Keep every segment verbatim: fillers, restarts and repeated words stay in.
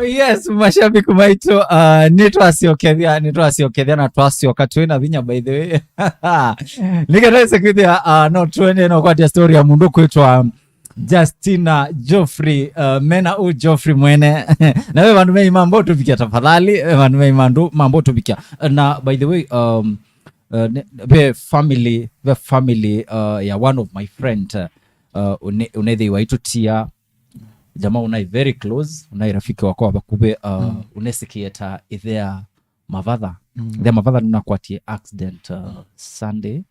Yes, mashabiki maitũ, uh, nĩtwasyokethya, nĩtwasyokethya na twasyoka twĩ na vinya, by the way. Nĩkenda ĩse kwĩthĩa, uh, no twende no kwatia story ya mũndũ kwĩtwa Justina Geoffrey, uh, mena u Geoffrey mwene. Na ve vandũ mei mambo tuvikia tafadhali, ve vandũ mei mandu mambo tuvikia. Na by the way, um, uh, ne- ve family, ve family, uh, ya one of my friend, uh, uh, une- unethei waitutia jamaa unai very close, unai rafiki wakwa wa vakuvĩ, uh, unesikie ta ithea mavatha. Ithea mavatha nunakwatie accident, uh, Sunday,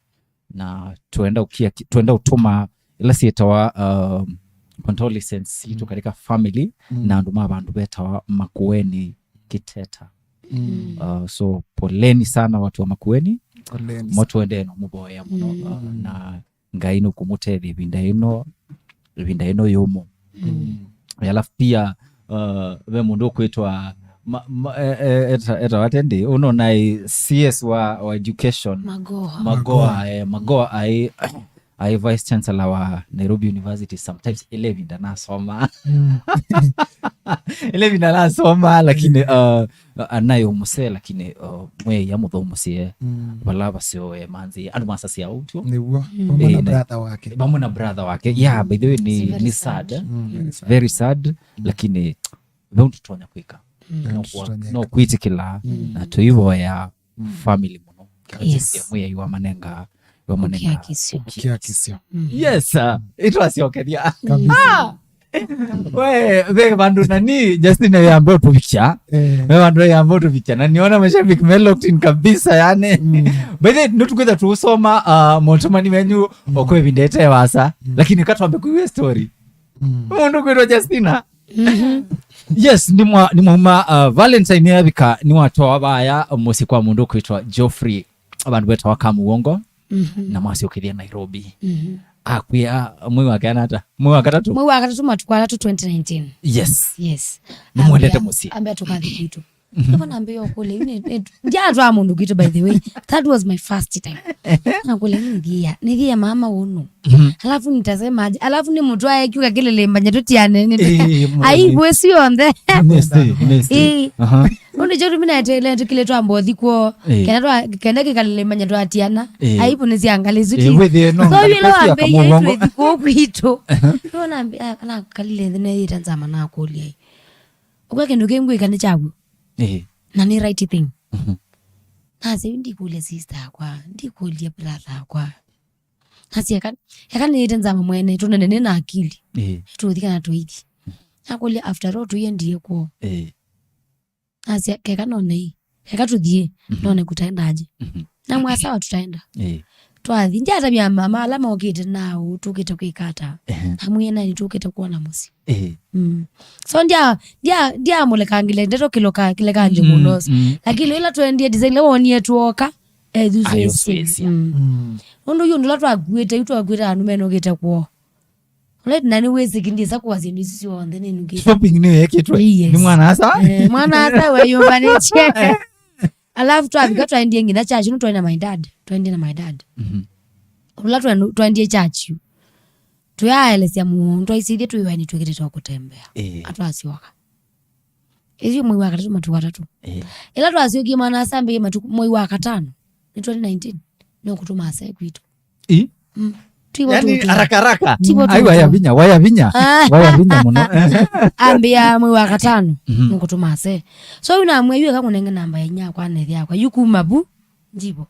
na twenda ukia ki- twenda utuma ila sietawa, um, condolences itu katika family na andu ma vandu vetawa Makueni Kiteta. Uh, so poleni sana watu wa Makueni. Poleni sana. Motwendee no muvoya muno, uh, na Ngai nũkũmũtethya ĩvinda ĩno, ĩvinda ĩno yũmũ. Alafu pia, uh, ve mũndũ ũkwĩtwa ma- ma- e- e- eta- etawa tendi ũno naĩ C S wa, wa education. Magoha. Magoha, eh, Magoha aĩ aĩ vice chancellor wa Nairobi University. Sometimes ile ĩvinda nasoma ile ĩvinda nasoma lakini, uh, anaĩ ũmũsee lakini, uh, mwĩai amũthũmũsye vala vaseũe manzi andũ masasya ũu tyo. Nĩw'o. Vamwe na brother wake. Vamwe na brother wake, yeah, by the way ni, ni sad. Very sad. Lakini ve ũndũ tũtonya kwĩka no kwa- no kwĩtĩkĩla na tũivoya family mũno. Yes. Mwĩai wa manenga wa manenga ũkiakisyo. Ũkiakisyo. Yes, uh, itwasyokethya kabisa. We, ve vandu nani Justin yambe utuvicha. Eh. Ve vandu yambe utuvicha na niona mashabiki me locked in kabisa yani. By the way nitukwitha tuusoma, uh, motumani menyu okwevindete wasa lakini katwambe kuiwe story. Mundu kwitwa Justina. Yes, ni mwa ni mwauma, uh, Valentine yavika ni watoa vaya musi kwa mundu kwitwa Geoffrey, vandu vetawa Kamuongo. Na mwasyokethia Nairobi. Akwĩa mwei wa kana ata? Mwei wa katatu? Mwei wa katatu matuku atatu twenty nineteen. Yes. Yes. Nĩmwendete mũsyĩ. Ambia tukathi kwitũ. Nĩvo nambia ũkũlya yu nĩ- nĩ- ndiatwaa mũndũ kwitũ, by the way. That was my first time. Nakũlya nĩthia nĩthia mama ũnũ. Alafu nitasemaje? Alafu nĩ mũtwae kiuka kĩlĩlĩmbanya tũtiane nĩ- Eh, mwana. Aibu ĩsu yonthe. Nĩsĩ, nĩsĩ. Eh. Aha. Ũndũ kyo tũminaeteele tũkĩle twambothi kwoo. Eh. Kenda twa- kenda kĩkalĩlĩmbanya twatiana. Eh. Aibu nĩ syangalĩ isu. Eh, ti- wĩthĩe no so ngalĩ yĩla kwĩsĩ wambĩie akamũvongo. Twĩthi kũu kwitũ. Nĩwona kana kalile nthĩ neyĩta nzama nakũlya. Ũkwĩa kĩndũ kĩu ngwĩka nĩ kyaw'o. Ĩĩ. Na nĩ right thing. Mhm. Nasya yu ndikũlya sister akwa, ndikũlya brother akwa. Nasya eka, eka nĩĩte nzama mwene, tũnene nĩ na akili. Ĩĩ. Tũthi kana tũithi. Nakũlya after all tũiendie kwoo. Ĩĩ. Nasya keka none ii. Eka tũthiĩ, none kũtaendaje. Mhm. Namwĩa sawa tũtaenda. Ĩĩ. Twathi, ndiatavya mama ala mokĩte nao, tũkĩte kwĩka ata. Ehe. Namwĩe nani tũkĩte kwona mũsyĩ. Ĩĩ. Mm. So ndia ndia ndiamũlekangile ndeto kiloka kilekanjo mũno. Mm. Lakini ila twendie design la wonie tuoka ethu ayo sisi. Sisi. Mm. Nundu yu ndula twakuite yu twakuite anu meno gite kwoo. Right na ni wezi kindi sa kwa zindu sisi wonthe ni nuki. Shopping ni yekitwe. Yes. Ni mwana asa. Eh, mwana asa we yumba ni che. Alafu twavika twaendie nginya church no twaenda my dad. Twaendie na my dad. Mhm. Ula twaendie church. Tũyaelesya mũndũ aisĩthye twĩw'ae nĩtwĩkĩte twa kũtembea. Ĩĩ. Atwasyoka. Ĩsu mwei wa katatu matuku atatũ. Ĩĩ. Ĩla twasyokie mwana asambĩie matuku mwei wa katano nĩ twenty nineteen nĩũkũtũma asae kwitũ. Ĩ? Mm. Twivo yani tũtũ haraka haraka. Tivo ai waya tũtũ vinya waya vinya Ah. Waya vinya mũno. Ambĩa mwei wa katano Mhm. Nĩũkũtũma asae. So yu namwĩa yu eka kũnenge namba ya inyakwa na ĩthe yakwa yu kuma vu. Ndivo.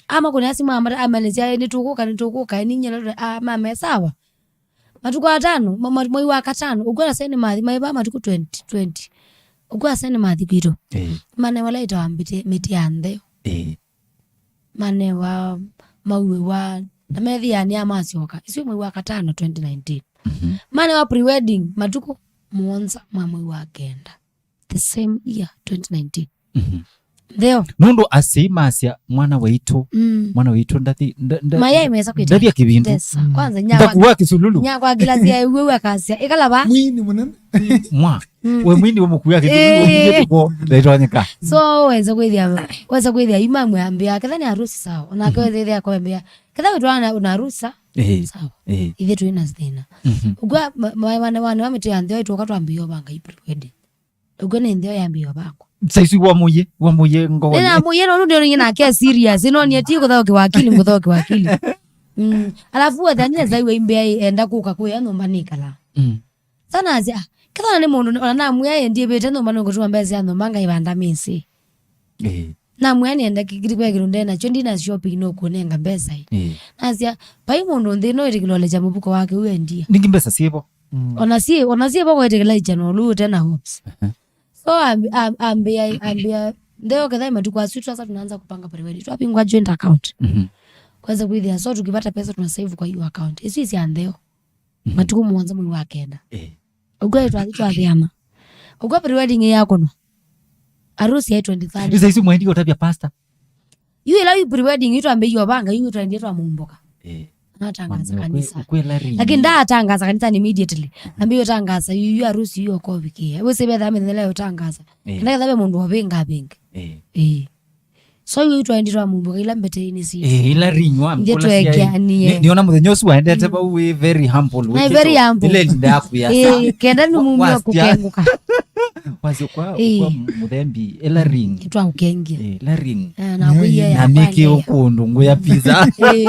Amakũnĩa simũ amata amalĩsya nĩtũkũka nĩtũkũka ĩninyela amame sawa. Matukũ atano ma- ma- mwei wa katano ũkwela sene mathi maĩ vaa matukũ twenty twenty. Ũkwela sene mathi kwitũ. Ĩĩ. Mane wala ĩtawa mbĩtĩ- mĩtĩ ya ntheo. Ĩĩ. Mane wa mauĩwa na methĩanĩa masyoka isu mwei wa katano twenty nineteen. Mhm. Mane wa pre-wedding matukũ mũonza ma mwei wa kenda. The same year twenty nineteen. Mhm. Ntheo. Nũndũ asyai masya mwana waitũ mm. Mwana waitũ ndathi nda- nda- mayai mesa kwita ndathi akĩvindu ndesa mm. Kwanza nyakwa ndakuwa kisululu nyakwa gilasi ya uwe akasya ikala ba mwini munene mwa mm. We mwini we mukuya kisululu eh. Ndaitonyeka so weza kwithia weza kwithia imamwe ambia kethani harusi sawa onake mm. Wethethia kwambia ketha witwana una harusi eh. Sawa eh. Ithe twina thina mhm. Ugwa wana wana wa mĩtĩ ya ntheo itoka twambia obanga iprivate Ũkw'o nĩ ntheo yambĩĩo vangwa. Saisu wamũie, wamũie ngoo. Nĩnamũie nũndũ ndĩonanie nake serious. Nĩnonie ti kũthaũkĩwa akili, ngũthaũkĩwa akili. Mm. Alafu wethanile zaiwe imbĩa enda kũka kũya nyũmba nĩkala. Mm. Sana asya, kethana nĩ mũndũ ona namwĩa ĩ ndiĩvĩte nyũmba nũkũtuma mbesa ya nyũmba ngaivanda mĩsĩ. Eh. Namwĩa nĩenda kĩkiri kwa kĩndũ ndĩ nakyo ndina shopping nũkũnenga mbesa ĩ. Eh. Nasya, vai mũndũ nthĩ no ĩtĩkĩlole kya mũvuko wake ũendie. Nĩngĩ mbesa syĩvo. Mm. Ona si ona si boko ĩtĩkĩla ichano lu ũte na hopes. Mhm. So ambi- am- ambia ambia ndeo kadhaa matuko asu twasa tunaanza kupanga pre-wedding. Twapingwa joint account. Mhm. Kwanza kuithia so tukipata pesa tuna save kwa hiyo account. Isi isi andeo. Mhm. Matuko mwanza mwezi wa kenda. Eh. Ugwe twa twathiana. Ugwe pre-wedding yako no. Harusi ya twenty-third. Isa isi mwendi utavya pastor. Yu ĩla yu pre-wedding yu twambĩie ũvanga yu twendie twamũmbũka. Eh. Natangaza kanisa. Lakini ndatangaza kanisa immediately. Ambĩie ũtangaza yu yu harusi yu okovikie. Wĩsĩ vetha mĩthenya ĩla ũtangaza. Eh. Kana ketha ve mũndũ ovinga vingi. Eh. Eh. So yu twaendie twamũmbũka ila mbeteinĩ si. Eh, ila rinywa. Ndiye twekeanie. Ndiona mũthenya ũsu waendete vau wĩ very humble. Na very humble. Ile linda yaku ya. Eh, kenda nĩ muumia kũkenguka. Wasyo kwa kwa mũthembi ila ring. Itwa ũkengie. Eh, ila ring. Eh, na kuiya. Na miki ukundu nguya pizza. Eh.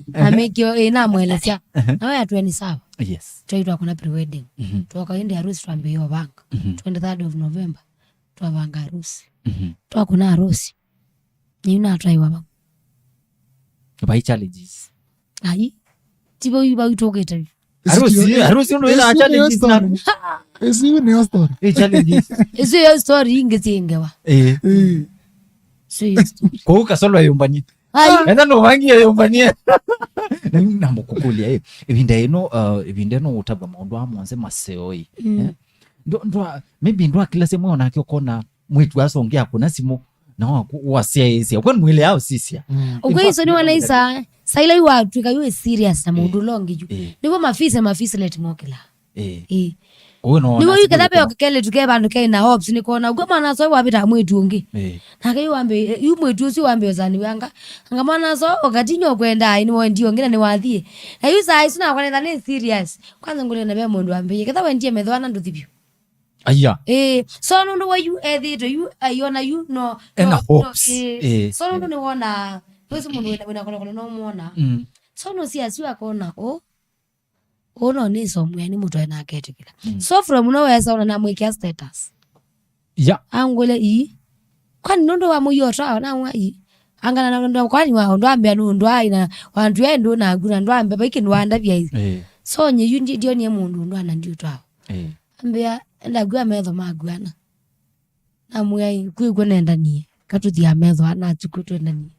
Na miki eh namwelesya. Nawe atwe ni sawa. Yes. Twaitwa kuna pre-wedding. Mhm. Twoka indi harusi twambĩie ũvanga. Mhm. Twenty-third of November. Twavanga harusi. Mhm. Twakuna harusi. Nĩu natwaiwa vau. Vai challenges. Ai. Ti vau vau tũkĩte. Harusi, harusi ndio ina challenges na. Ĩsu nĩyo story. Eh, challenges. Ĩsu yo story ingĩ syĩngewa. Eh. Eh. Ĩsu yo story. Kwa hiyo kasolo ayumbanie. Ai. Enda no wangi ayumbanie. Na mimi namũkũkũlya eh. Ivinda ino uh, ivinda ino utava maũndũ amwe maseo eh. Mm. Eh? Ndo ndo maybe ndo kila sehemu onake ukona mwĩtu asongea kuna simu na waku wasyaĩsya kwa mwĩle yao sisya. Ũkw'o iso nĩ wanaisa saila yu watwika yu serious na mũndũ longi yu. Eh. Nĩvo mafise mafise let mokila. Eh. Eh. Nĩvo yu ketha veo kele tuke vandu ke na hopes nĩ kona ũkw'o mwana so wavita mwĩtu ũngĩ. Eh. Nake yu wambe yu mwĩtu ũsu wambe ũsani wanga. Anga mwana so okatinyo kwenda ai nĩ wendi ũngĩ na nĩ wathie. Na yu saa isu na kwanetha nĩ serious. Kwanza ngule na ve mũndũ wambie ketha wendie methwana nduthivyo. Aya. Eh, so nũndũ wa yu ethĩtwe yu aiona yu no ena no- hopes. Eh, eh, so nũndũ nĩwona wĩsĩ mũndũ wĩna wĩna kolokolo no mwona. Mm. So no si asu akona o o no nĩ somwea nĩ mũtwe na aketikila. Mm. So from no wesa ona namwĩkĩa status. Ya. Angule ii. Kwani nũndũ wa mũio twa na wa ii. Angana na ndo kwani wa ndo ambia nũndũ ai na wantu ya ndo na nguna ndo ambia baiki ndo andavya ii. Eh. So nye yu ndi ndionie mũndũ ndo ana ndiutwa. Eh. Ambĩa, "Enda ngua metho maku ana." Namwĩa, "Kwĩ kw'o nendanie, katũthia metho ana atukũ twendanie."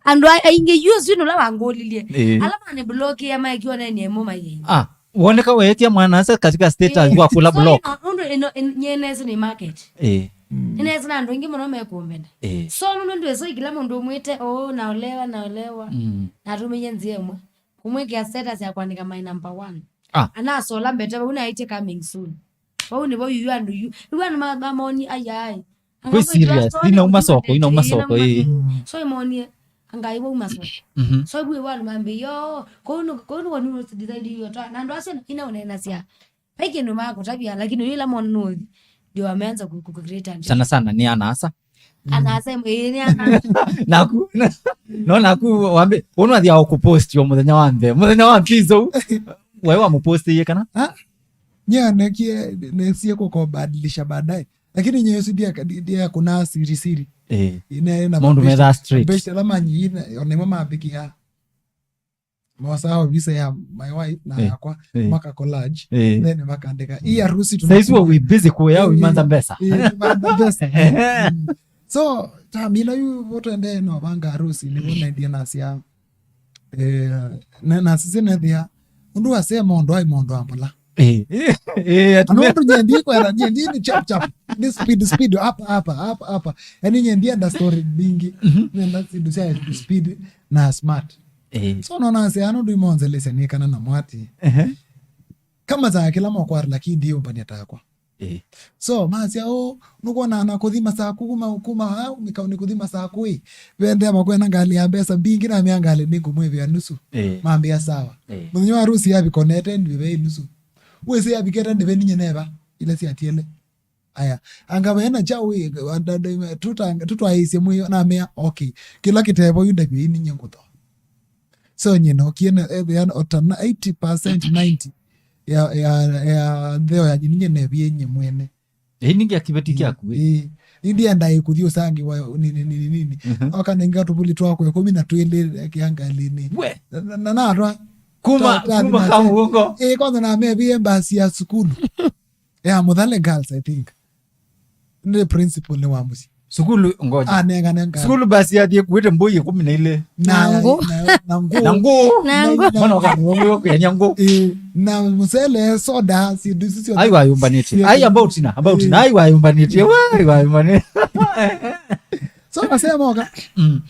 Andũ a- aingĩ yu ũsu nũla wangũlilye. Eh. Ala mane block ya maeki onenie mo mayenye. Ah, woneka weetia mwana asa katika status wa kula block. Nũndũ ino nyenesi ni market. Eh. Nĩnesi na andũ aingĩ mũno mekũmbenda. Eh. So nũndũ ndwĩso kila mũndũ ũmwĩte, "Oh, naolewa, naolewa." Mm. Natumenye nzĩa ĩmwe. Kumwĩkĩa status ya kuandĩka my number one. Ah. Anasola mbete vau na aitye coming soon. Vau nĩvo yu andũ yu. Rĩu andũ ma- mamoni ayai. Kwĩ serious, inauma soko, inauma soko, ĩĩ. So imonie angai vau masoko. Mhm. So ibu andũ mambĩ yo. Kũu nĩ kũu nĩ wanu decide yo twa. Na andũ acio ina unena cia. Vai kĩndũ makũtavya lakini yu ila mona nũthi. Ndio wameanza ku- ku- ku create and sana sana nĩ anasa. Anasa ĩĩ nĩ anasa. Naku no naku wambe ũno athia kupost yo mũthenya wa mbee mũthenya wa mbizo. Wewe wamupostiie kana? Ah, nyanekie nesie kukobadilisha baadaye. Lakini nye Yesu ndia ndia kuna siri siri. Eh. Ina ina maũndũ metha straight. Best la manyi ina onema mabikia. Mosaa visa ya my wife na yakwa maka collage. Eh. Then makandika hii harusi tuna saizi we busy kuya uimantha mbesa. Eh, tuimantha mbesa. Mm. So ta mina yu votende no vanga harusi ni vona ndia na sia. Eh, na na sisi nethia undu asema undu ai mundu ambola. Eh, eh, eh, atumia. Andu nyendi kwera nyendi ni chap chap. Ni speed speed hapa hapa hapa hapa. Yani nyendi enda story bingi. Nenda sindu sia speed na smart. Eh. So nona ase ano ndu imonzelesya ni kana na mwati. Ehe. Kama za kila mokwari lakini ndiyo mbania takwa. Eh. So masya o nukwona na kuthima saku kuma kuma ha umika ni kuthima saku i. Vende makwena ngali ya mbesa mbingi na mia ngali ni kumwivia nusu. Eh. Mambia sawa. Eh. Muthenya wa harusi yavikonete ndive nusu. Wese yavikete ndive ninye neva. ila syatiele. Aya, anga vena kyaũ ĩ, anda-, anda-, tũta-, tũtwaĩĩsye mwĩĩ, namea, okay. Kĩla kĩtevo yu ndavyo ĩ ninyie ngũthoa. So, nyie nokie na, ethĩa ota na eighty percent, ninety ya, ya, ya ntheo ya nyie ninyie nevie nyie mwene. Ĩĩ, ningĩ akĩveti kyaku, ĩ. Ĩĩ. Ĩndĩ endaĩ kũthi ũsangĩwa nini, nini, nini. Mhm. Oka nenga tũvuli twakwa ĩkũmi na twĩlĩ kĩangalĩnĩ. We! Na, na, na natwa. Kuma, ta, ta, kuma na, ka mũgongo. Ĩĩ, kwanza namevie mbasi ya sukulu. Ya Mũthale Girls, I think. Nĩ principal nĩ wa mũsyĩ. Sukulu, ngoja. Ah, nenga, nenga. Sukulu basi yathie kuite mboi ikumi na ile. Na, na ngũ. Na, na ngũ. Na ngũ. Na ngũ. Mbona ũka ngũ, ngũ, kwenye ngũ? Eh, na mũcele, soda, si ndusi sio. Ai wayumbanĩtie. Ai about na, about na, ai wayumbanĩtie. Wa, ai wayumbanĩtie. So, nasema oka. Mm.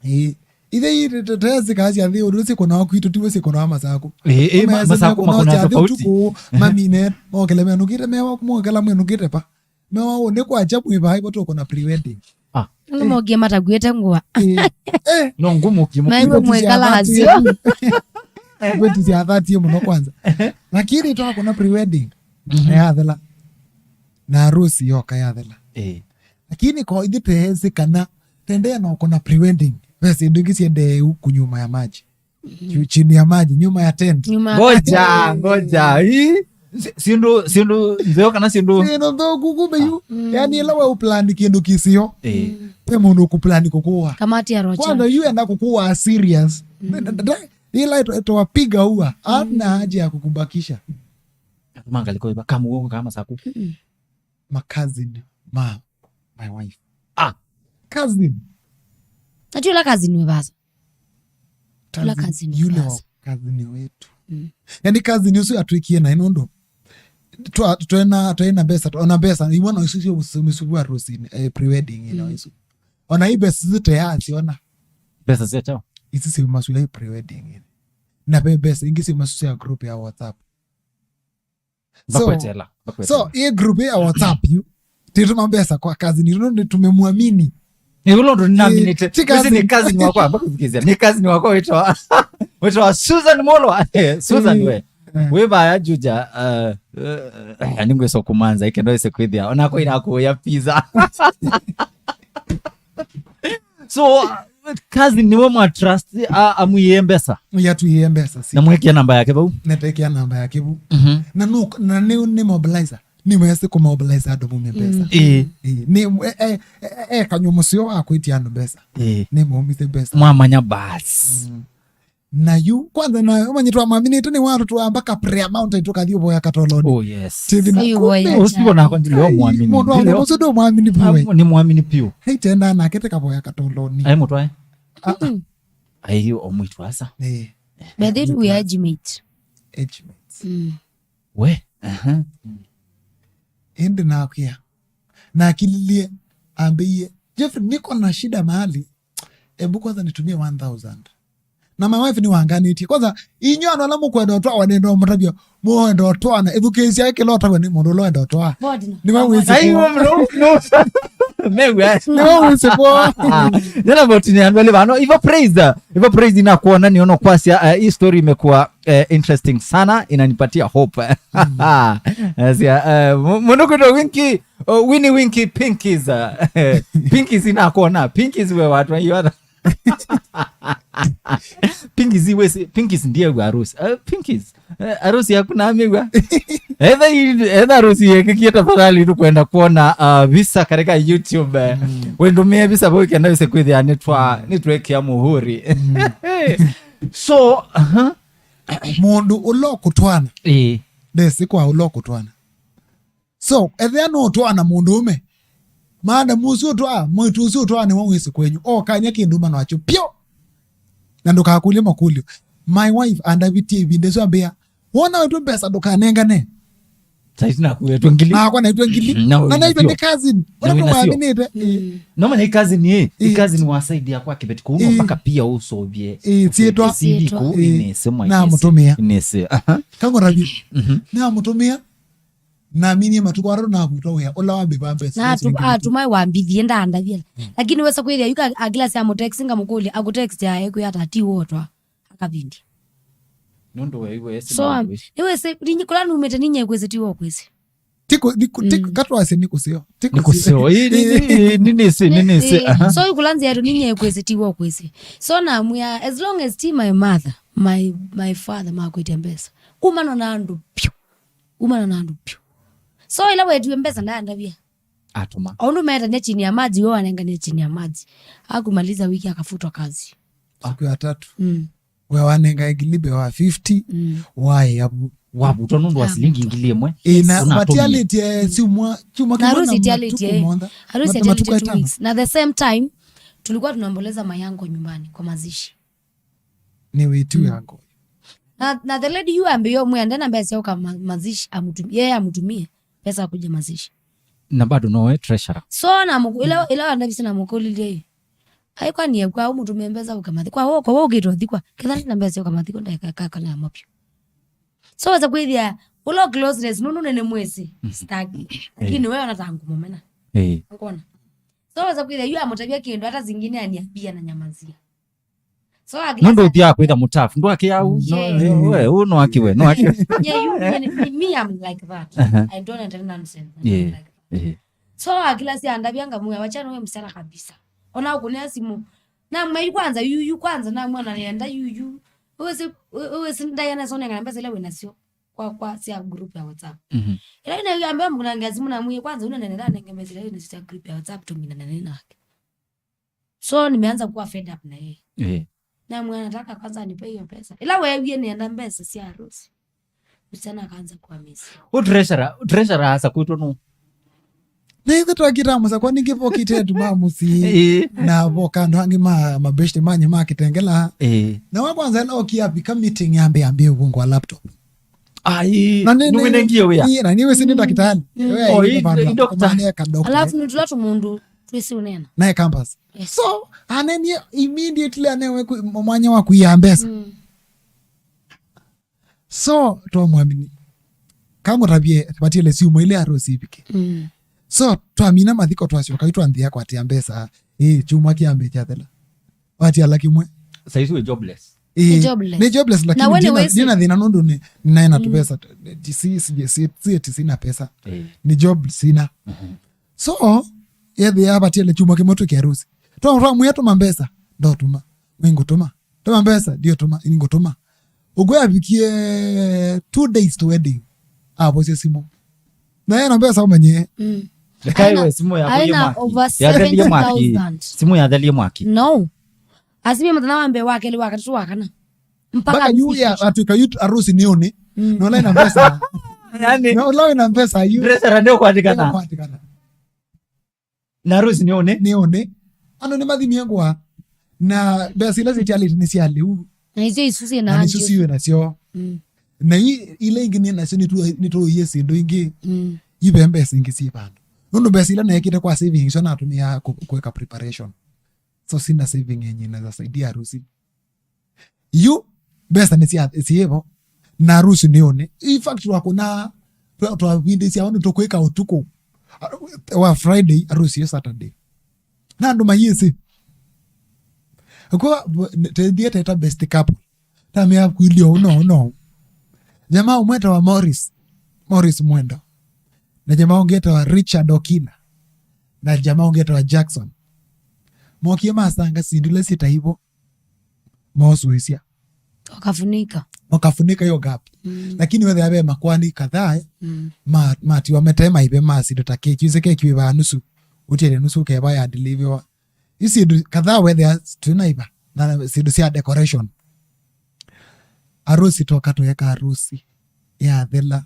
Eh, ithe ii tezikaasya nthĩ ũndũ syĩkũnawa kwitũ tiwe syĩkũnawa Masakũ. Eh, eh, ma-, Masakũ makũnawa tofauti. Ũtukũ, mamine mokele menũkĩte, mewa mokela menũkĩte pa. Mewa ũnĩ kwakya mwĩ vai vatũkũna pre-wedding. Ah. Nĩ mokie matakuĩte ngũa. Eh, eh. No ngũ mokie. Maigua mwĩkala hasio. Kwetu syathatie mũno kwanza. Lakini twakũna pre-wedding. Mhm. Yathela. Na harusi yoka yathela. Eh. Lakini kwa ithe teezi kana tendee no kuna pre-wedding. Ve syĩndũ ingĩ syendee huku nyuma ya maji. Chu-, chini ya maji, nyuma ya tent. Nyuma ya Ngoja, tent. Ngoja. Hii, si-, sindu, sindu nzeo kana sindu. Sindu nthuku kumbe yu. Mm. Yani, ila we uplan kindu kisio. Eh. Pe mundu kuplan kukua. Kamati ya Rocha. Kwanza yu enda kukua serious. Mm. Ila ito-, itowapiga ua. Hamna haja ya kukubakisha. Mangaliko iba, kamugongo kama saku. Mm-mm. Ma cousin ma my wife. Ah. Cousin. Ati ula cousin we basa. Ula cousin, cousin yule wa basa. Cousin wetu. Mm. Yani cousin usu atwikie na inondo. Twa, twena, twena mbesa, ona mbesa, imwana isu sio misubu harusi, eh, pre-wedding ino isu. Ona hii mbesa zite ya siona. Mbesa zia chao. Isu sio masuala ya pre-wedding. Na be mbesa, ingi sio masuala ya group ya WhatsApp. So, bakwetela, bakwetela. So, hii group ya WhatsApp yu, tituma mbesa kwa cousin, you know, tumemwamini. Ni ulo ndo ninaminite. Eh, ti cousin. Ni cousin wakwa, mbakufikizia. Ni cousin wakwa witwa, witwa Susan Molwa. Eh, Susan we. Eh. We baya Juja, uh, uh, ningwesa kumanza, ikendo ise kwithia. Ona kwa inakuya pizza. So, uh, cousin niwe mwa trust, a, amwiye mbesa. Yatwiye mbesa, si. Na mwekia namba yake vau. Netekia namba yake vau. Mhm. Na no, na ni, ni mobilizer. Ni mwese ku mobilize andũ mume mbesa. Mm. Ĩĩ. Ĩĩ. Ni, e, e, e, e, kanyũmũ sio wa kwitia andũ mbesa. Ĩĩ. Ni maumise mbesa. Mwamanya basi. Mm. Na yu, kwanza na, umanyi twamwaminĩte nĩ watu twa mpaka Prayer Mountain tũkathi ũvoya katoloni. Oh, yes. Tĩthi na kumbe. Ũcio nako ndilio mwamini. Mũndũ wa mũndũ ũcio ndũmwamini piũ. Ni mwamini piũ. Hei tenda nake tĩkavoya katoloni. Ai mũtwae. Ah, ah. Mm-mm. Ai omwitwasa. Eh. By the way, we are age mate. Age mates. Mm. We? Aha. Ĩndĩ nakwĩa. Nakililie, ambĩie, "Jeffrey, niko na shida mahali. Ebu kwanza nitumie one thousand." Na my wife nĩwanganĩtie. Kwanza, inyu andũ ala mũkwenda ũtwawa nenda mũtavya, mũenda ũtwana, ĩthukĩĩsya kĩla ũtavya nĩ mũndũ ũla wenda ũtwa. Nĩwe wĩsĩ. Aiwa, no, no. Mewe. Nĩwe wĩsĩ kwa. Nena boti ni andũ alĩ vano. Ivo praise. Ivo praise na kuona ni ono kwasya, eh, hii story imekuwa, eh, interesting sana, inanipatia hope. Yes, yeah, eh, mu-, mundu kwitwa Winky, oh, Winnie Winky Pinkies, eh, Pinkies inakuona. Pinkies we watu, hiyo hata. Pinkies wesi, Pinkies ndiye wa harusi. Eh, Pinkies. Eh, harusi yaku na amegwa. Etha i-, etha harusi yekekie tafadhali tukwenda kuona, uh, visa katika YouTube. Eh. Mm. Wendumie visa boy kenda wese kwithia nitwa, nitwekea muhuri. Mm. So, aha. Mũndũ ũla ũkũtwana. Ĩĩ. Ndesi kwa ũla ũkũtwana. So, ethĩa nũtwaa na mũndũũme, maadamu ũsu ũtwaa, mwĩĩtu ũsu ũtwaa nĩwe wĩsĩ kwenyu. Okany'a kĩndũma nakyo pyũ. Na ndũkakũlye makũlyo. My wife andavitie ĩvinda ĩsu ambĩa, "Wona wetwe mbesa ndũkanengane." Saiti nakuetwe ngili. Nakwa naitwe ngili. Mm, na naitwe nĩ cousin. Ũla tũmwaminĩte. Mm. Noma nĩ cousin ĩ. Ĩ. Cousin wa side yakwa kĩveti kuuma mpaka pia ũsovye. Ĩ, syĩtwa. Syĩtwa. Ĩ. Namũtũmĩa. Inese. Aha. Kangora vi. Mhm. Namũtũmĩa. Naminie matukũ atatũ navutwa wĩa, ũla wambĩvaa mbesa. Na atu-, atuma wambithie, ndaandavia. Mm. Lakini wesa kwĩthĩa, yuka akila sya mũtext, ngamũkũlya, akũtext ya ekwĩa ata, ti wotwa, akavindi. Nũndũ we iwe esi. So, nĩwĩsĩ, kũla numĩte ninye kwĩsĩ, ti wo kwĩsĩ. Tiko, niko, tiko, mm, katwase nĩ kũseo. Tiko nĩ kũseo. Ĩĩ, nĩ, nĩ, nĩ, nĩ, nĩ, nĩ, nĩ, nĩ, nĩ, nĩ, nĩ, aha. So, ĩkũla nzĩa yetu nĩ nyie kwĩsĩ ti wo kwĩsĩ. So, namwĩa, as long as ti my mother, my, my father makwĩtya mbesa. Umana na andũ piũ. Umana na andũ piũ. So, ĩla wetiwe mbesa ndaandavia. Atũma. O ũndũ metania chini ya maji, we wanengania chini ya maji. Akumaliza wiki akafutwa kazi. Siku ya tatu. Mm. We wanengae ngili mbee wa fifty, mm, waĩ avu. Wavutwa nũndũ wa silingi ngili ĩmwe. Ĩĩ, na ũnatumie. Matialĩtye syumwa, syumwa na kĩmwe na harusi itialĩtye, matukũ monthe. Harusi mat-, itialĩtye matukũ two ĩtano. Weeks. Na the same time, tulikuwa tunaomboleza my uncle nyumbani kwa mazishi. Nĩ wĩtu, mm, yango. Na, na the lady yu ambĩo mwende na mbesa ũka ma-, mazishi amutumie, yeye amutumie pesa akuje mazishi. Na bado nowe treasurer. So na muku-, ila, ila wandavisi na mukulilie. Ai, kwani ekwa ũmũtũmĩe mbesa ũkamathi? Kwa wo, kwa wo ũkĩtwa thikwa. Ketha na mbesa ũkamathi kwa ndaika kaka na mapyo. So weza kwĩthĩa, ũla closeness, nũndũ nene mwĩsĩ, mhm, staki. Eh. Lakini wewe ona tangu mũmena. Eh. Ngona. So weza kwĩthĩa, yu amũtavya kĩndũ, hata zingine aniambia na nyamazia. So akila nũndũ ũthiaga kwĩtha mũtafu, ndwakĩau. Yeah. No, we, we, ũũ no akiwe, no akiwe. Yeah, you, me, me, me, I'm like that. Uh-huh. I don't entertain nonsense. I don't, yeah, like that. Yeah. So akila siandavya ngamwĩa, wachana we msichana kabisa. Ona ũkũnĩa simũ. Namwĩa yu kwanza, yu, yu kwanza, namwĩa na nenda yu, yu. Wewe si, wewe si ndaya na sone ngana mbesa ila wĩnasyo kwa, kwa sia group ya WhatsApp. Mhm. Ila ina yambia mkunangia simũ namwĩa kwanza, una nenda nenge mbesa ila wĩnasyo sia group ya WhatsApp tũmina nene nake. So nimeanza kuwa fed up na yeye. Eh. Namwĩa nataka kwanza anipe hiyo pesa. Ila wewie nenda mbesa sia harusi. Msichana akaanza kuwa missing. Ũ treasurer, ũ treasurer asa kwĩtwa nũ? Nĩthe twakĩta mũsa kwa nĩngĩ vokĩte tuma mũsyĩ. Ĩĩ. Na voka andũ angĩ ma, mabeshte manye ma Kitengela. Ĩĩ. Na wa kwanza ela okia vika meeting yambe, yambe ũvungwa laptop. Ai, na nĩ, nĩ, nĩwĩnengie wĩa. Ĩĩ, na nĩwĩsĩ nĩ ndakĩtalĩ. Mm. We, oh, ĩ, ĩ, ĩ, doctor. Kũmane ka doctor. Alafu nĩ tũla tũmũndũ twĩsĩ ũnena. Naye campus. Yes. So, anenie immediately anewe kwi-, mwanya wa kuia mbesa. Mm. So, twamwamini. Kamũtavye, vatiele syumwa ile harusi ivike. Mm. So, twamina mathiko twasyoka, yu twanthia kwatia mbesa. Ĩĩ, chuma kĩambe kyathela. Watiala kĩmwe. Saisi wĩ jobless. Ĩĩ, nĩ jobless. Nĩ jobless, lakini we ndina, nĩwĩsĩ. Ndina thĩna nũndũ nĩ, nĩnaĩ na, mm, tũvesa. Si, si, si, si, eti sina pesa. Ĩĩ. Nĩ job sina. Mhm. So, yethĩa vatiele chuma kĩmwe twĩke harusi. Twa, twamwĩa tũma mbesa, ndotũma. Nĩngũtũma. Tũma mbesa, ndiũtũma, nĩngũtũma. Ũkwĩa avikie two days to wedding. Avosya simũ. Na ena mbesa ũmanye. Mm. Ndakaiwe simũ yako aina ye mwaki. Over yathelie mwaki. Seventy thousand. Simũ yathelie mwaki. No. Asimie mũthenya wa mbee, wa kelĩ, wa katatũ, wa kana. Mpaka mpaka yu ya, afikishe. Atuika yu harusi nĩ ũnĩ. Mm. Na ũla ena mbesa. Yani, na ũla ena mbesa yu. Treasurer ndio kwatikana. Ndio kwatikana. Na harusi nĩ ũnĩ? Nĩ ũnĩ. Andũ nĩmathimie ngũa. Na mbesa ila sitialĩte nĩ sya lĩu. Na icio isu ciĩ na na icio ciĩ nasyo. Mm. Na i-, ila ingĩ nĩ nasyo nĩtu-, nĩtũie syĩndũ ingĩ. Mm. Ive mbesa ingĩ syĩ vandũ. Nũndũ mbesa ila neekĩte kwa savings, icio natũmĩaa kũ-, kũĩka preparation. So sina saving yenye inaweza saidia harusi. Yu, mbesa nĩ sya, syĩvo, na harusi nĩ ũnĩ. In fact, twakũna, twa-, twavindĩsya ũndũ tũkwĩka ũtukũ wa Friday, harusi ĩ Saturday. Na andũ mayĩsĩ. Kwa, tethie teta best couple. Tamĩa kwĩlio ũno, ũno. Jamaa ũmwe etawa Morris. Morris Mwendo. Na jamaa ũngĩ etawa Richard Okina. Na jamaa ũngĩ etawa Jackson. Mokie masanga syĩndũ ila syĩtaivo. Mosũĩsya. Wakafunika. Wakafunika hiyo gap. Mm. Lakini wethĩa ve makwani kadhaa, eh, mm, ma-, matiwa mete maive ma syĩndũ ta keki. Use keki wĩvaa nusu. Ũtiele nusu ũkeva ya delivewa. Isi syĩndũ kadhaa wethĩa twĩna iva. Na syĩndũ sya decoration. Harusi toka tweka harusi. Yathela.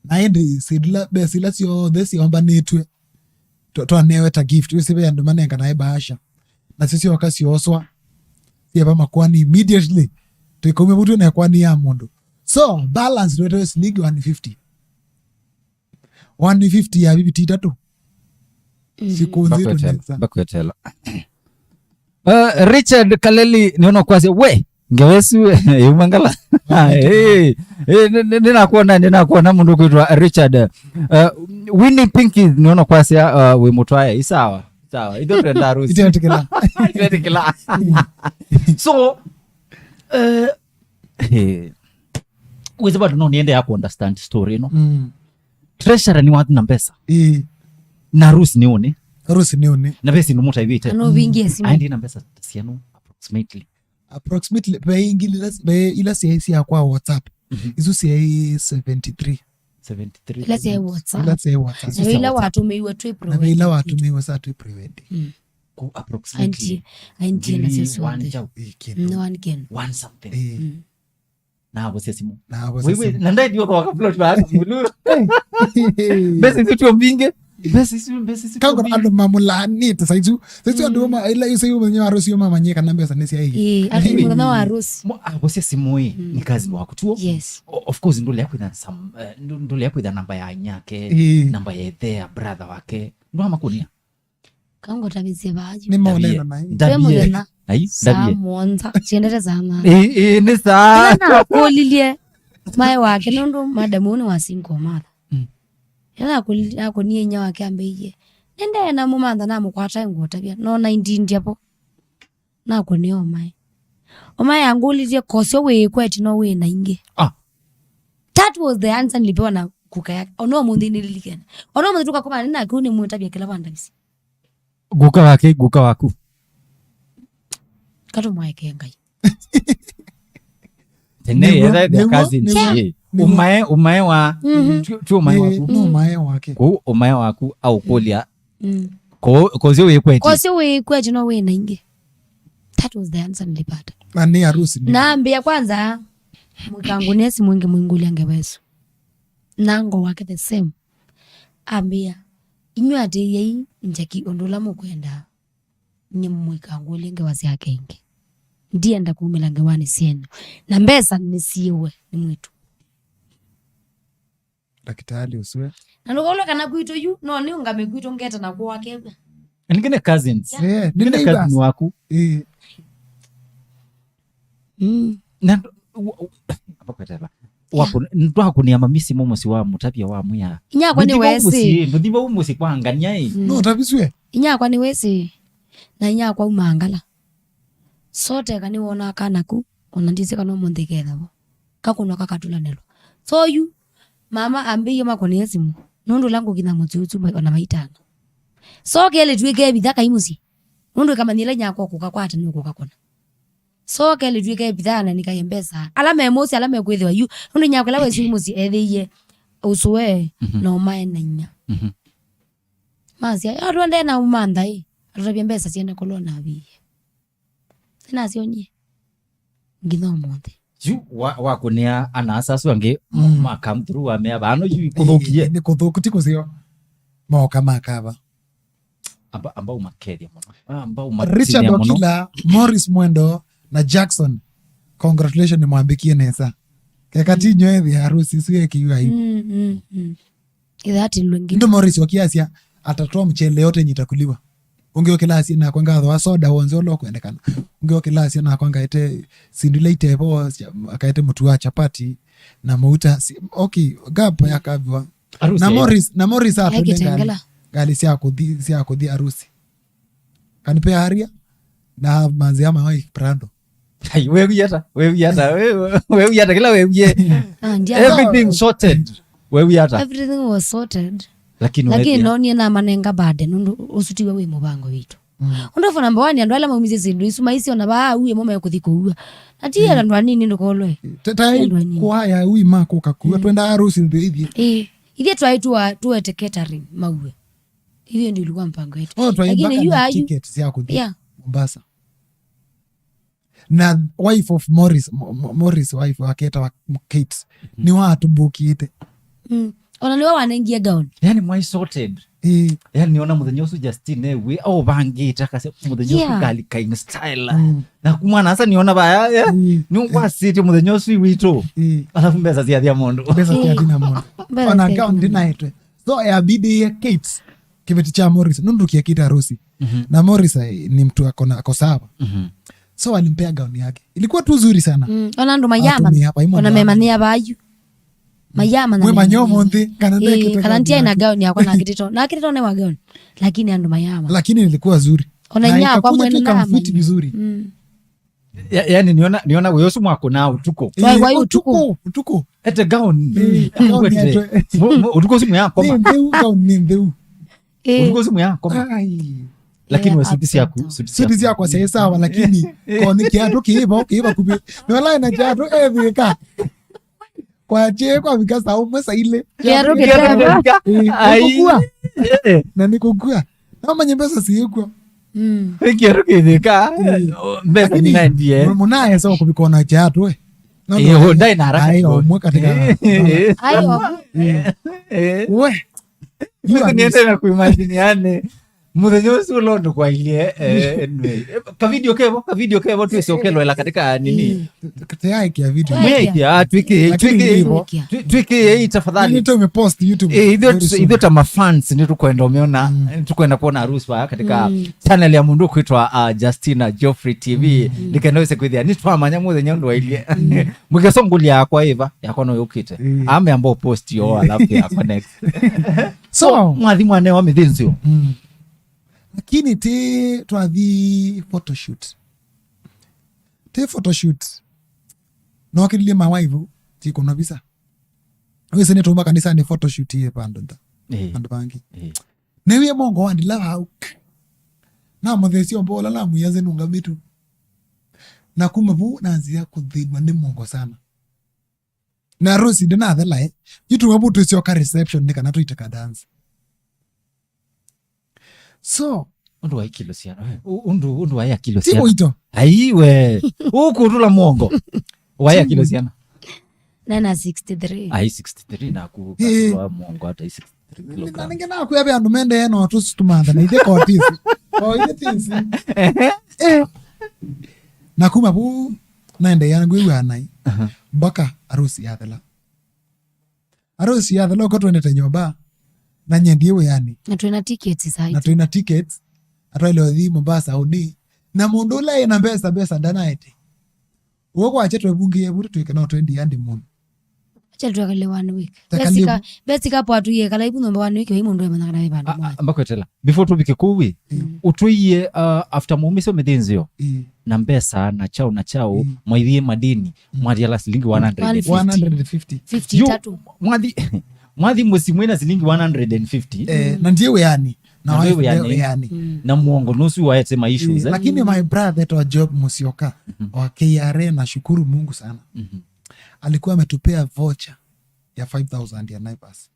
Na ĩndĩ syĩndũ ila, mbesa ila syonthe syombanĩtw'e, twa-, twanewe ta gift. Wĩsĩ ve andũ manenganae bahasha. Nasyo syoka syoswa, syeva makwani immediately. Tũikaumya vau twĩ na ĩkwani ya mũndũ. So, balance twetewe silingi one fifty. One fifty ya viviti itatũ. Mm. Siku nzito nesa. Bakwetela. Uh, Richard Kaleli, nĩona kwasya, we, ngewa ĩsu, yuma ngala. Eh, eh, nĩ-, nĩ-, nĩnakuona, nĩnakuona mũndũ kwĩtwa Richard. Uh, Winnie Pinky, nĩona kwasya, uh, wĩ mũtwae, isawa, sawa. Itho twenda harusi. Itwetikila. Itwetikila. So, uh, eh, wĩsĩ bado no niende ya ku understand story ĩno. Mm. Treasurer nĩ wathi na mbesa. Ĩĩ. Na Rose nĩ ũnĩ. Rose nĩ ũnĩ. Na ve syĩndũ mũtaivĩte. Na no vingie simu. Aendi na mbesa cianu approximately. Approximately, ve ingĩ ila, ve ila syaĩ sya kwa WhatsApp. Mhm. Isu syaĩ seventy three. Seventy three. Ila syaĩ WhatsApp. Ila syaĩ WhatsApp. Na ve ila watũmĩiwe twĩ private. Na ve ila watũmĩiwe saa twĩ private. Mm. Ku approximately. Aentie, aentie nasyo syonthe. One jau. Ĩĩ, kĩndũ. No one can. One something. Ĩĩ. Mm. Na avosia simu. Na avosia simu. Na ndai ndio kwa plot ba mulu. Mbesa isu tio mbinge. Mbesa isu, mbesa isu. Kau andũ mamũlaanĩte saizu. Saizu andũ ma ila isu yuma nyo arosi yuma manyika na mbesa nĩ cia hii. Eh, ati mũthenya wa arosi. Mo avosia simu hii ni kazi wa kutuo. Yes. Of course ndule ya kwitha some, eh, ndule ya kwitha namba ya nyake, namba ya the brother wake. Ndo amakunia. Kangũtavĩsye vaa yu. Nĩ maũneno na yu. Ndavie. Ndavie. Ndavie. Ndavie. Saa mũonza. Ciendete saa nana. Ĩĩ, ĩĩ, nĩ saa. Ĩla nakũlilye maĩ wake nũndũ madam ũũ nĩ wa single mother. Mm. Ĩla nakũlilye, nakũnie inya wake ambĩie. Nĩndee na mũmantha namũkwata ngũtavya. No naindindya po. Nakũnĩa ũmae. Ũmae angũlilye kosyo wĩĩkwetye no wĩ na ingĩ. Ah. That was the answer nilipewa na kuka yake. Ona ũmũnthĩ nĩlilikene. Ona ũmũnthĩ tũkakomana nake ũnĩmwĩtavya kĩla wandavisye. Guka wake, guka waku. Katũmwaekee Ngai. Tene nĩguo, etha the nĩguo, cousins. Nĩguo, eh. Nĩguo. Ũmae, ũmae wa, mhm, tio, tio ũmae, eh, waku. Nĩ ũmae wake. Kũu ũmae waku aũkũlya. Mm. Ko, kosyo wĩkwetye. Kosyo wĩkwetye no wĩ na ingĩ. That was the answer nilipata. Na nĩ harusi nĩ. Naambia kwanza, mũikangũnĩe simu ĩngĩ mũingũlya ngewa ĩsu. Na ngo wake the same. Ambĩa, "Inyuĩ atĩĩei njaki ũndũ ũla mũkwenda, nyie mũikangũlye ngewa syake ingĩ. Ndienda kumĩla ngewanĩ syenyu. Na mbesa nĩsiĩwe nĩ mwĩĩtu." Ndakĩtalĩ ũsu we. Na ndũkaũlwe kana kwitũ yu, no nĩũngame kwitũ ngeta na kwake. Ningĩ nĩ cousins. Yeah. Yeah, ningĩ nĩ neighbors. Cousin waku. Eh. Mm. Na ndo-, wa-, wa-, apakwetela. Yeah. Wakũ-, ndwakũnĩa mami simu mũsyĩ wa mũtavya wa mwĩa. Inyakwa nĩ wesĩ. Ndũthi vau mũsyĩ, ndũthi vau mũsyĩ kwa ngania ĩ. Mm. No ũtaviswe. Inyakwa nĩ wesĩ. Na inyakwa umangala. Sote kana nĩwonaa kana ku, ona ndisĩ kana ũmũnthĩ kethavo. Kakũnwa kakatulanĩlwa. So yu, mama ambĩie makũnĩe simu. Nũndũ ũla ngũkinya mũsyĩ ũsu ma-, ona maitana. So kelĩ twĩke vitha kai mũsyĩ. Nũndũ ĩkamanyĩla inyakwa kũkakwata nũkũkakũna. So kelĩ twĩke vitha na nikaye mbesa. Ala me mũsyĩ, ala mekwĩthĩwa yu. Nũndũ inyakwa ĩla wesĩ mũsyĩ ethĩie ũsũe, mhm, na ũmae na inya. Mhm. Masya, "Yo, twendee na umantha ĩ." Atũtavya mbesa siende kũlwa na aviie. Nĩnasyonie. Nginya ũmũnthĩ. Yu wa-, wakũnĩa ana-a-asa asu angĩ, mm, ma come through wamea vano yu ikũthũkie. Ĩĩ, nĩ kũthũku ti kũseo. Moka makava. Amba, amba ũmakethya mũno. Ah, amba ũmakethya mũno. Richard Okila, Morris Mwendo na Jackson. Congratulations, nĩmwambĩkie nesa. Keka ti nyoe thĩ ya harusi isu yekiwa aibu. Mm, mm, mm. Ithatilwe ngi. Ndio Morris wakiasya, atatoa mchele yote yenye itakuliwa. Ũngĩ okĩlasya nakwa ngathoa soda wonze ũla ũkwendekana. Ũngĩ okĩlasya nakwa ngaete sindu ila itevo, akaete mũtu wa chapati na mauta. Si-, okay, gap yakaviwa. Harusi na ya Morris, na Morris atwende ngali. Ngali sya kũthi, sya kũthi harusi. Kanipea aria na manzi ama wa Prado. Ai, wewie ata? Wewie ata? We-, wewie ata? Kĩla wewie. Ah, ndia- everything sorted. Wewie ata? Everything was sorted. Lakini lakini wewie. Nonie namanenga bade nũndũ ũsu tiwe wĩ mũvango witũ. Mm. Ũndũ for number one, andũ ala maumisye syĩndũ isu maisye ona vaa au ĩmo mekũthi kũua. Na ti, mm, andũ anini ndũkolwe. Ti andũ anini. Kwaya ui makũka kua, mm, twenda harusi nthĩ ithiĩ. Ĩĩ. Ithiĩ twaĩ tuwa-, tuwete catering maue. Hiyo ndio ilikuwa mpango yetu. Oh, twaĩ mpaka na ticket cia kũthi, yeah, Mombasa. Na wife of Morris, Mo-, Mo-, Morris wife wake etawa Kate, mm, nĩwe watũmbũkĩte. Mm. Ona nĩwe wanengie gown. Yani mwai sorted. Ĩĩ. Yani niona mũthenya ũsu Justin ewe aũvangĩte akasya mũthenya ũsu, yeah, ngalika in style. Mm. Na kumwana asa niona vaya, yeah. Mm. Nĩ wasĩtye mũthenya ũsu witũ. Mm. Alafu mbesa siathia mũndũ. Mbesa siathia mũndũ. Mbesa siathia mũndũ. Ona gown ndinaetwe. So yabidi ye Kate kĩveti cha Morris nũndũ kiekĩte harusi. Mhm. Na Morris, eh, ni mtu ako na, ako sawa. Mhm. So walimpea gown yake. Ilikuwa tu nzuri sana. Mm, ona andũ mayama. Atumia hapa, imo ona ndani. Memania vayu. Mayama na mwe manyo monthi kana, eh, ndekete kana gown ndia na yake. Gown yakwa na kitito. Na kitito ne wa gown. Lakini andũ mayama. Lakini ilikuwa nzuri. Ona na inya yakwa ikakuja mwene tu ikamfiti nama vizuri. Mm. Ya- yani niona niona wĩ ũsu mwakũnaa ũtukũ. Twaĩ- Ĩĩ, twaĩ ũtukũ. Ũtukũ, ũtukũ. Ete gown. Ĩĩ, gown. Ngwete. Yetwe. Mu- mu- ũtukũ ũsu mwĩakoma. Nĩ ntheu, gown nĩ ntheu. Ĩĩ. Ũtukũ ũsu mwĩakoma. Ai. Lakini we suti syaku, suti syaku syaĩ sawa, lakini ko nĩ kĩatũ kĩĩ vau, kĩĩ vakuvĩ. Nĩwalaĩ na kĩatũ ethĩka. Kwatie kwavika saa ũmwe saa ilĩ. Kĩatũ kĩtava. Ĩĩ, ai. Nĩkũkua. Eh. Na nĩkũkua. Namanye mbesa siĩkw'o. Mm. Kĩatũ kĩthĩka. Ĩĩ. Mbesa nĩnaendie. Mũnaesa kũvika na kĩatũ, eh. No, eh, no, ndaĩ na haraka ai, kidogo. Ũmwe katika. Eh. Ai, o. Eh. We. Mimi niende na kuimagine yani. Mũthenya ũsu ũla ũndũ kwailie, eh, anyway. Eh, ka video kevo, ka video kevo twĩsyokelwela katika nini? Tayari kia video. Mwĩaikia, ah, twĩkĩe, lakini twĩkĩe, hivyo. Twĩ- twĩkĩe hii tafadhali. Nĩ tumepost YouTube. Eh, ithuĩ very soon. Ithuĩ ta mafans nĩtũkwenda ũmeona, nĩtũkwenda kuona Arus wa katika channel ya mũndũ kwĩtwa, ah, Justina Geoffrey T V. Nĩkenda wĩse kwĩthĩa nĩtwamanya mũthenya ũndũ wailie. Mũkesongulia yakwa ĩva, yakwa no yũkĩte. Ame amba post yo alafu yakwa next. So, so, mwathi mwanewa mĩthĩnzĩo. Mm. Lakini ti twathi photoshoot. Ti photoshoot. Nokĩlilye mawaivu, ti kũnwa visa. Wĩsĩ nĩtũma kanisani photoshoot yĩ vandũ nda. Eh. Vandũ vangĩ. Eh. Nĩwie mongo wa ndila hau. Na mũthesio mbola na muyaze nunga mitu. Na kuma vu na nzia kũthĩnwa nĩ mongo sana. Na Rose ndinathela, eh. Yu tũwe vu tũsyoka reception nĩ kana tũiteka dance. So, ũndũ wa ikilo siana, eh, ũ- ũndũ, ũndũ wa akilo ti siana. Mũito. Ai we. Ũkũtũla mongo. Wa akilo siana. Nena sixty-three. Ai sixty-three na ku- eh, katũla mongo hata sixty-three na kilograms. Ninge nakwĩa ve andũ mendee no tũsu tũmantha na ithe kotisi. O ithe tisi. Eh. Na kuma vu naendeea ngwĩw'a nai. Aha. Mpaka Arusi yathela. Arusi yathela ũko twendete nyũmba, na nyendie wĩanĩ. Na twĩna tickets, na twĩna tickets, atwaile ũthi Mombasa, Saudi. Na mũndũ ũla ena mbesa, mbesa ndanaete. Ũguo kwache twevungie vu twĩke no twendia ndi mũno. Acha twekale one week. Takali- Besika, besika po atuye kala ibu nyũmba one week, wai mũndũ emanya kana wĩ vandũ. Ah, mwa- ah, mbakwetela. Before tũvike kũu ĩ, mm, ũtwĩie, uh, after maumisyo mĩthĩnzĩo, mm, na mbesa na chao na chao, mm, mwaithie madini, mm, mwathi ala silingi one hundred fifty. One hundred fifty. Fifty tatu. Mwathi, mwathi mũsi mwĩna silingi one hundred fifty. Eh, na ndiye wĩani. Na na wife wĩani. Wĩani. Mm. Na muongo nusu waete maissues, eh, eh? Lakini my brother to Job Musyoka, mhm, wa K R A, nashukuru Mungu sana. Mhm. Alikuwa ametupea voucher ya five thousand ya Naivas.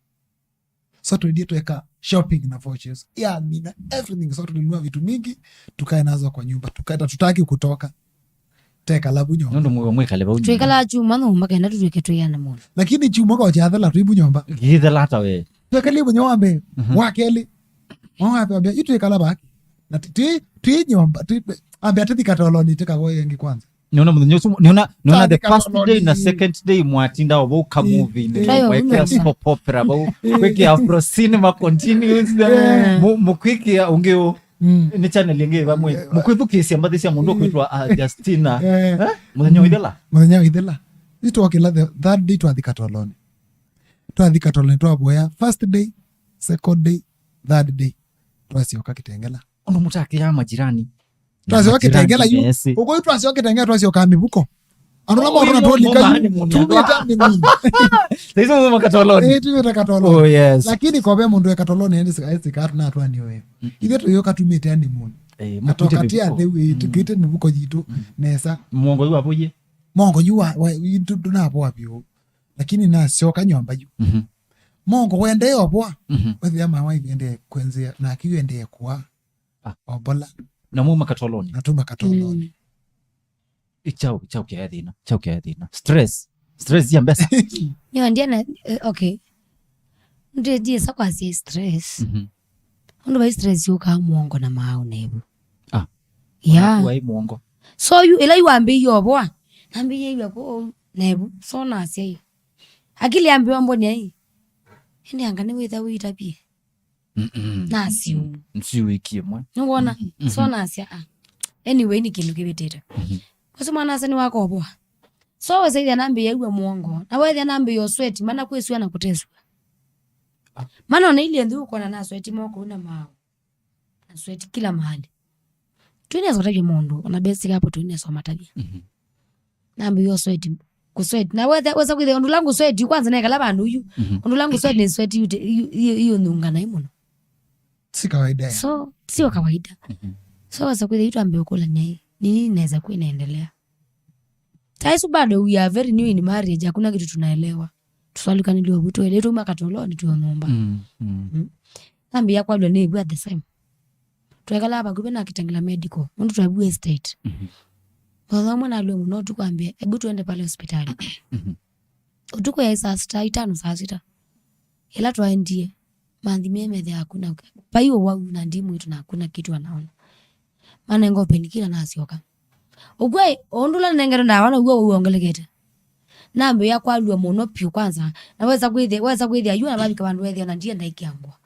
So tuendie tuweka shopping na vouchers. Yeah, I mean, everything. So tulinunua vitu mingi, tukae nazo kwa nyumba. Tukaenda, tutaki kutoka. Teka labu nyumba. Nũndũ mwĩwe mwĩkale vau nyũmba. Twĩkalaa kyumwa nũmba kenda tũtwĩke twĩana mũno. Lakini kyumwa kwa kyathela tũibu nyumba. Gĩthela ata we. Twekali ibu nyumba mbee. Mhm. Wa kelĩ. Mwa wa pia itwĩkala baki. Na twi, twi nyumba, twi, ambe atithika toloni teka boy yengi kwanza. Niona mũthenya ũsu, niona, niona the first day na second day mwatinda o vau ka movie nĩ mwekea soap opera vau. Kwĩkĩa Afro Cinema continues. Mu-, mũkwĩkĩa ũngĩ ũ. Mm. Nĩ channel ĩngĩ vamwe. Mũkwĩthukĩĩsya mbathi sya mũndũ kwĩtwa, ah, Justina. Eh? Mũthenya wa ithela? Mũthenya wa ithela. Itwokĩla the third day twathi katoloni. Twathi katoloni twavoya first day, second day, third day. Twasyoka Kitengela. Ũndũ mũtakĩaa majirani. Twasyoka Kitengela yu. Ũko yu twasyoka Kitengela twasyoka mĩvuko. Andũ na maũndũ na twolika yu. Tumĩte nĩ mũndũ. Saizi muma katoloni. Eh, tumĩte katoloni. Oh, yes. Lakini kwa ve mũndũ e katoloni ende sika ende sika na twani oe. Ithe tuyoka tumĩte nĩ mũndũ. Eh, atoka tia the way tukite mĩvuko yitu nesa. Muongo yu apoye. Muongo yu wa, wa, yu tu- tunavoa vyo. Lakini nasyoka nyumba yu. Mhm. Muongo wende ovoa. Mhm. Wethia mawa ende kwenzia na kiwende kwa. Ah. Obola. Na muma katoloni. Na tuma katoloni. Mm. Ichau, ichau kya thĩna, ichau kya thĩna. Stress. Stress ya mbesa. Nyo ndiana, eh, okay. Ndie, ndie sa kwa si stress. Mhm. Ũndũ vai stress yũkaa muongo na maau nevu. Ah. Yeah. Wai muongo. So yu, ĩla iwambĩie ovoa. Nambĩie iwa kũ nevu. So nasya yu. Akili yambĩwa mboni ai. Ende anga nĩ wĩtha wĩtavie. Mm-mm. Nasiu. Nsiwĩkie mwe. Nĩwona? Mhm. So nasya, ah. Anyway, nĩ kĩndũ kĩvĩtĩte. Mhm. Ũsu mwana asa nĩwakovoa. So wesa ithya nambĩĩa w'a muongo. Na wethĩa nambĩĩa ũsweti, mana kwĩsua na kũtesua. Ah. Mana ona ilie nthĩ ũkona na sweti moko na mao. Na sweti kila mahali. Twĩnesa ũtavya mũndũ, ona best couple twĩnesa ũmatavya. Mhm. Nambĩĩe ũsweti, kũsweti. Na wetha, wesa kwĩthĩa ũndũ ũla ngũsweti, kwanza nekala vandũ yu. Mhm. Ũndũ ũla ngũsweti nĩ sweti yu te-, yu, yu, yu nyunga naĩ mũno. Si kawaida ya. So, sio kawaida. Mhm. So, wesa kwĩthĩa yu twambĩĩe ũkũlany'a ĩ, nini naweza kuwa inaendelea. Saa hizi bado we are very new in marriage, hakuna kitu tunaelewa. Tũswalĩkanĩlye ũvu, tũelewe twauma katolonĩ twĩ o nyũmba. Mm, mm. Mm. Nambĩĩa kwalw'a nĩ ĩvu at the same. Twekalaa vakuvĩ na Kitengela Medical, nũndũ twavu estate. Mhm. Mũthenya ũmwe nalw'a mũno ũtukũ ambĩa, "Ebu tuende pale hospitali." Mhm. Ũtukũ yaĩ saa sita, itano saa sita. Ĩla twaendie, manthimie methĩa hakuna, vai ũwau na ndi mwĩĩtu na hakuna kitu anaona. Manenga painkiller nasyoka. Ũkw'a ũndũ ũla nengetwe ndawa naw'o ũwau wongelekete. Nambĩĩa kwalw'a mũno vyũ kwanza. Na wesa kwĩthĩa, wesa kwĩthĩa yu anavavika vandũ wethĩa na ndienda ikiangwa.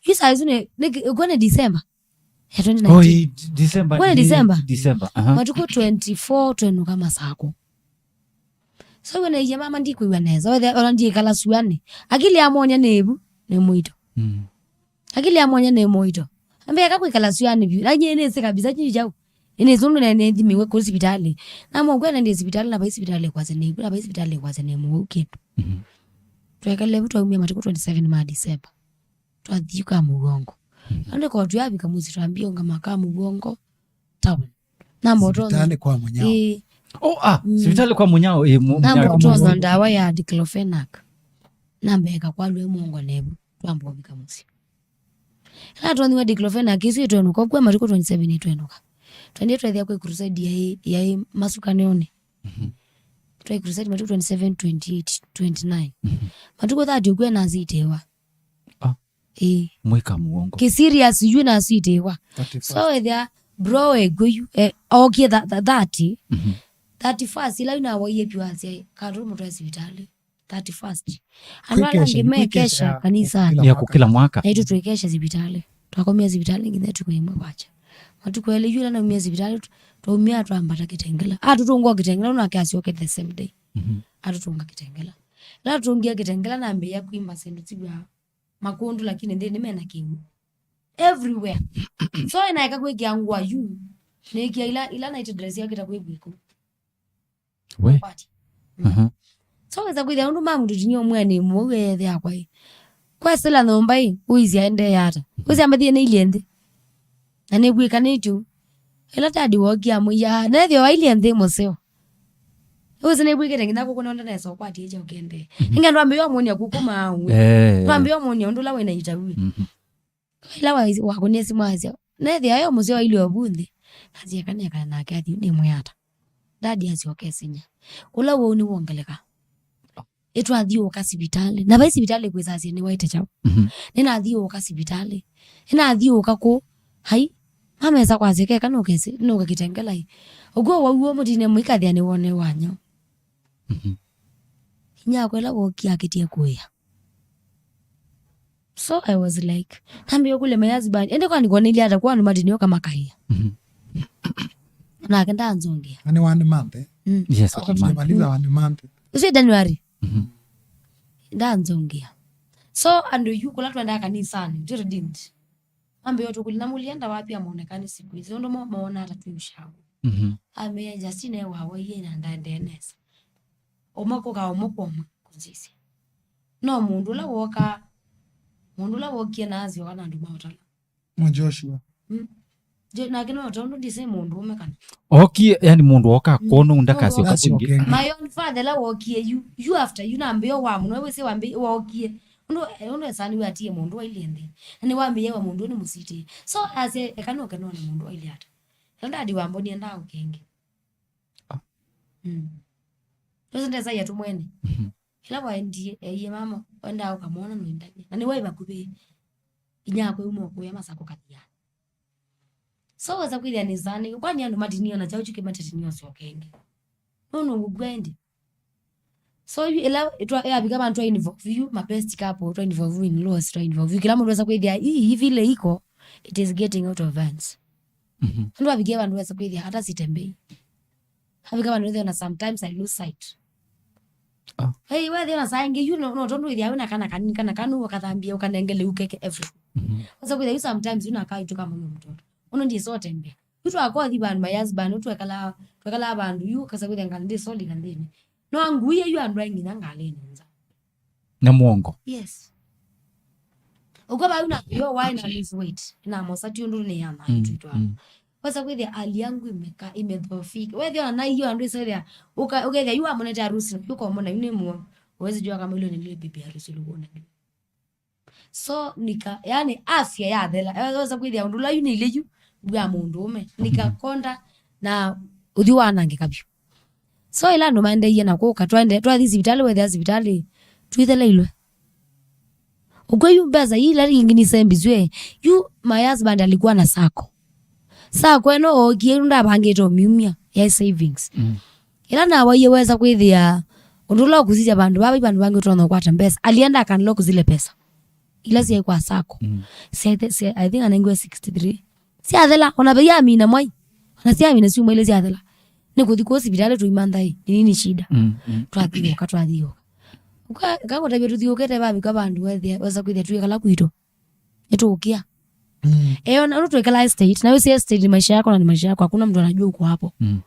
Yu saa isu nĩ, nĩ, ũkw'a nĩ December. Ya twenty nineteen. Oh, ĩ, December, Kweli ĩ, December? December, aha. Matukũ twenty-four twenũka Masakũ. So, we na iye mama ndikwĩw'a nesa. Wethe, ona ndiĩkala suanĩ. Akili ya mwanya nĩ ĩvu, nĩ mũito. Mm. Akili ya mwanya nĩ mũito. Ambĩa eka kwĩkala suanĩ vyũ. Na nyie nĩsĩ kabisa nyi jau. Nĩnĩsĩ ũndũ ne-, nĩthimiwe kũu sivitalĩ. Na mwakwĩa nendie sivitalĩ, na vai sivitalĩ kwasya nĩ ĩvu, na vai sivitalĩ kwasya nĩ mũwau kĩndũ. Mhm. Twekale vu twaumia matukũ twenty-seven ma December. Twathi kwa mũgongo. Mhm. Andũ kwa tuyavika mũsyĩ twambie ũngama kwa mũgongo town. Namba ũtonya. Sivitalĩ kwa Mũnyao. Ĩĩ. Oh, ah, mm. Sivitalĩ kwa Mũnyao, ĩĩ, Mu-, namba Mũnyao. Ũtonya ndawa ya diclofenac. Namba eka kwalw'a mũongo nevu. Twamba ũvika mũsyĩ. Ĩla twonyiwe diclofenac, ĩsu ĩtwenũka, ũkw'a matukũ twenty-seven ĩtwenũka. Twendie twethĩa kwĩ crusade yaĩ, yaĩ Masukanĩonĩ. Mhm. Twaĩ crusade matukũ twenty-seven, twenty-eight, twenty-nine. Mhm. Matukũ thirty ũkw'a nasitĩwa. Ah. Ĩĩ. Mwĩka mũongo. Kĩ serious yu nasitĩwa. Thirty-first. So ethĩa bro ekw'e yu, eh, okie tha-, tha-, thirty. Mhm. Thirty-first, ila yu nawoie piũ asya, "Katũ mũtwae sivitalĩ." Thirty-first. Andũ ala angĩ mekesha kanisanĩ. Ya kũkĩla mwaka. Naitũ twĩkesha sivitalĩ. Twakomie sivitalĩ nginya ĩtukũ ĩmwe kwacha. Matukũ elĩ yu ĩla naumie sivitalĩ, twaumia twambata Kitengela. Ah, tũtũngwa Kitengela, ũnake asyoke the same day. Mhm. Atũtũnga Kitengela. Ĩla tũtũngie Kitengela nambĩĩa kwimba syĩndũ siw'a makũndũ, lakini nthĩnĩ mena kĩw'ũ. Everywhere. So, ĩnaeka kwĩkĩa ngũa yu. Nĩkĩa ila, ila night dress yakĩta kwĩkwa ĩkũ. We. Kwati. Mhm. So, wesa kwĩthĩa ũndũ mamu tũtinie ũmwe nĩ mũu ethĩa kwa ĩ. Kwesĩla nyũmba ĩ, ũisya endee ata. Ũisya mbathie nĩ ilie nthĩ. Na nĩkwĩkanĩtye ũu. Ĩla tadi wokia mũya, nethĩwa wailie nthĩ mũseo. Ũsĩ nĩkwĩkĩte nginya kũkũ nonda nesa ũkwatie kyaũ kĩendee. Mhm. Inga ndwambĩĩa ũmũnia kũkũ maaũ. Eh. Ndwambĩĩa ũmũnia ũndũ ũla wĩna itawi. Mhm. Ĩla wa-, wakũnie simũ asya, nethĩa yo mũseo wailye ovu nthĩ. Nasya eka nekale nake athi nĩmwĩa ata. Dadi asyoka esinya. Ũla wau nĩwongeleka. Ĩtwathiũũka sivitalĩ. Na vai sivitalĩ kwĩsasya nĩwaĩte kyaũ. Mhm. Nĩnathiũũka sivitalĩ. Nĩnathiũũka kũ. Hai. Mamesa kwasya keka nũkesi, nũka Kitengela ĩ. Ũkw'o wau ũmũtine mũikathĩa nĩwone wanya. Mhm. Inyakwa ĩla wokie akĩtie kũĩa. So I was like, nambĩĩa kũlya my husband, ĩndĩ kwani kwoneilyĩ ata kwa andũ matinĩoka makaĩa? Mhm. Nake ndanzongea. Ani one month, eh? Mm. Yes, one month. Maliza one month. Ũsu January. Mhm. Ndanzongea. So andũ yu kũla twendaa kanisanĩ, tũtũ didn't. Ambĩĩa tũkũlina mũlienda wapi amonekani siku hizi. Ũndũ mo-, moona ata twĩ ushago. Mhm. Ambĩĩa Justina ewawaie na ndaendee nesa. Ũmwe kũka ũmwe kwa ũmwe kũnzisya. No mũndũ ũla woka, mũndũ ũla wokie na asyoka na andũ ma ũtala. Mwa Joshua. Mm. Je, nake no tondũ ndisĩ mũndũ ũme kana. Okie, yani mũndũ woka Mm. kwona ũndũ ndakasyoka Ndasyoka kũngĩ. Ĩngĩ. My own father la wokie you, you after you nambĩĩa wa mũno, wĩsĩ wambĩ-, wokie. Ũndũ, ũndũ esani we atie mũndũ wailie nthĩ. Na nĩwambĩĩa wa mũndũ nĩ mũsiti. So, ase, eka no kenone mũndũ wailie ata. Na ndadi wambonie ndaũ kĩngĩ. Ah. Mm. Twese ndesa ya tumwene. Mhm. Ĩla waendie, eie mama, wendaa ũkamwona nũindavya. Na nĩwaĩ vakuvĩ. Inyakwa uma ũkũya Masakũ kathiani. So wesa kwĩthĩa nĩ sanĩ, kwani andũ matinio na kyaũ kyu kĩmatatinio syoka ĩngĩ? No, no, ũkw'a ĩndĩ. So yu ĩla twa-, yavika vandũ twa involve yu, ma best couple, twa involve in laws, twa involve yu. Kĩla mũndũ wesa kwĩthĩa, hii, hivi ile iko, it is getting out of hands. Mhm. Andũ avikie vandũ wesa kwĩthĩa, hata sitembei. Avika vandũ wethĩa na sometimes I lose sight. Ah. Hey, wethĩa na saa ingĩ, you know, no, tondũ wĩthĩa wĩna kana kanini, kana kanu ũkathambia, ũkanengele ukeke everything. Mhm. Wesa kwĩthĩa yu sometimes yu nakaitũka mũno mtoto. Ũno ndiĩsa ũtembea. Yu twakothi vandũ my husband, yu twekala, twekala vandũ yu, kasa kwĩthĩa ngalĩ ndĩsa ũlika nthĩnĩ. No anguie yu andũ aingĩ na ngalĩnĩ nza. Na mwongo. Yes. Ũkwa vau na yo waĩ na lose weight. Na mosa ti ũndũ nĩ ya maĩ Mm, twitwa. Mm. Wesa kwĩthĩa hali yangu imeka, imedhoofika. Wethĩa ona na hiyo andũ isethĩa, uka-, ukethĩa yu amonete harusi, yu komona, yu nĩ muo. Uwezi jua kama ilo ni lile bibi harusi ulikuwa unajua. So, nika, yani, afya yathela. Wesa kwĩthĩa ũndũ ũla yu nĩ ile yu, ya mũndũ ũme. Nikakonda na ũthiũ wanangĩka vyũ. So, ila andũ maendeie na kũka, twende, twathi sivitalĩ, wethĩa sivitalĩ, twitheleilwe. Ũkw'o yu mbesa ii ila ingĩ nisembiswe, yu my husband alikuwa na sacco. Sacco ĩno ookie yu ndavangĩte ũmyumya, ya savings. Mm. Ĩla nawaie wesa kwĩthĩa, ũndũ ũla ũkũsisya vandũ vaa, vai vandũ vangĩ ũtonya ũkwata mbesa, alienda akanlock zile pesa. Ila syaĩ kwa sacco. Mm. Sya-, sya-, I think anengiwe sixty-three. Syathela, ona vei amina mwai. Ona syamina syumwa ile syathela. Nĩ kũthi kũu sivitalĩ tũimantha ĩ, nĩ nini shida. Mm, mm. Twathiũka, twathiũka. Ũka-, kakũtavya tũthiũkĩte vavika vandũ wethĩa, wesa kwĩthĩa twĩkala kwitũ. Nĩtũũkĩa. Mm. Eh, ona, ona twĩkala estate, na wĩsĩ estate ni maisha yako na ni maisha yako, hakuna mtu anajua uko hapo. Mm.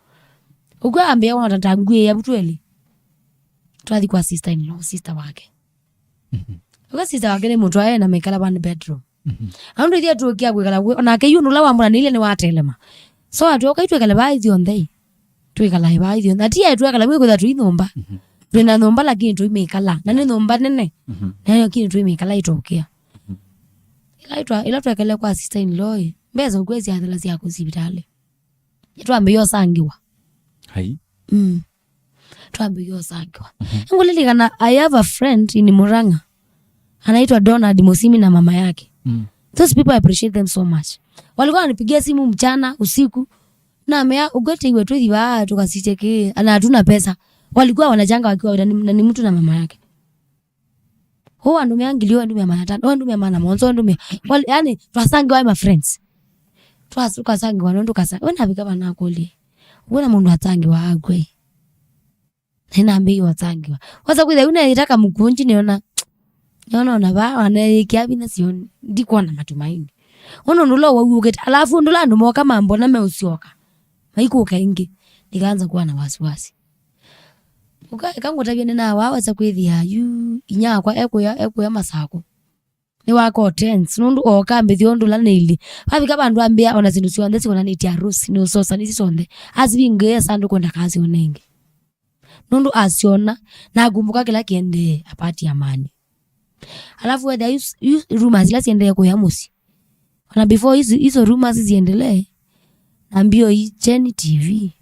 Ũkw'o ambĩa ona tanguĩ ya butweli. Twathi kwa sister in law, sister wake. Mhm. Ũka sister wake nĩ mũtwae na mekala one bedroom. Mhm. Aũndũ ithyĩ tũkia kwĩkala kwĩ, onake yu nũla wambona nĩile nĩ watelema. So atwĩoka itwĩkale vaa ithyonthe. Twĩkala vaa ithyonthe. Ati aĩ twekala kwĩ kwĩtha tũi nyũmba. Mhm. Twĩ na nyũmba lakini tũimĩkala. Na nĩ nyũmba nene. Mhm. Nayo lakini tũimĩkala itũkia. Mhm. Ila itwa, ila twekele kwa sister in law, mbesa ũkw'o syathela sya kũthi sivitalĩ. Twambĩĩa ũsangĩwa. Hai. Mm. Twambĩĩa ũsangĩwa. Mhm. Ngũlilikana, I have a friend in Murang'a. Anaitwa Donald Musimi na mama yake. Mm. Those people, I appreciate them so much. Walikuwa wananipigia simu mchana, usiku. Na mea, ugwete iwe tuthi vaa, tukasiche ki, na hatuna pesa. Walikuwa wanachanga wakiwa na ni, na ni mtu na mama yake. Ũũ andũ mea ngili, ũũ andũ mea maana tano, ũũ andũ mea maana mũonza, ũũ andũ mea, wal-, yani, twasangĩwa ma friends. Twas-, tukasangĩwa nũndũ kasa, we navika vana akũlye. Wĩna mũndũ atangĩwa akw'e. Nĩnambĩĩe ũtangĩwa. Wasa kwĩthĩa yu neeyĩta kamũkunji nĩona, nĩona ona vaa, waneeyĩkĩa vinya sioni. Ndikwona matumaini. Ũndũ ũla wau ũkĩte. Alafu ũndũ ũla andũ moka mambona meũsyoka. Maikũka ĩngĩ. Nikaanza kuwa na wasiwasi. Ũka, eka ngũtavye nĩnawaa wasa kwĩthĩa yu inyia wakwa ekũya, ekũya Masakũ. Nĩwakoo tense, nũndũ ooka ambĩthya ũndũ ũla nĩilyĩ. Vavika vandũ ambĩa ona syĩndũ syonthe sikonanĩtye arusi, nĩũsosa nĩsi syonthe. Asivingĩe sandũkũ ndakasyone ĩngĩ. Nũndũ asyona, na akumbuka kĩla kĩendee apart ya mali. Alafu wethĩa yu, yu rumors ila siendee kũya mũsyĩ. Ona before hizo, hizo rumors ziendelee, na mbio i Cheni T V.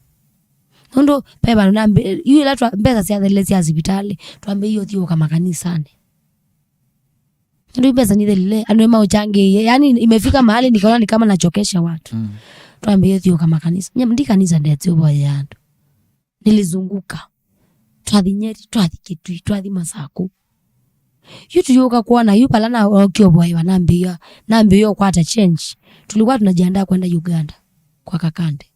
Nũndũ, ve vandũ nambi-, yu ila twa-, mbesa syathele sya sivitalĩ, twambĩĩie ũthiũũka makanisanĩ. Nũndũ mbesa nithelile, andũ nĩmaũchangĩie. Yaani, imefika mahali nikaona ni kama nachokesha watu. Mm. Twambĩĩie ũthiũũka makanisa. Nyie ndi kanisa ndetĩ ũvoyea andũ. Nilizunguka. Twathi Nyeri, twathi Kitui, twathi Masakũ. Yu tuyũka kwona, yu pala na, ookie ũvoewa, nambĩĩa, nambĩĩa ũkwata change. Tulikuwa tunajiandaa kwenda Uganda, kwa Kakande.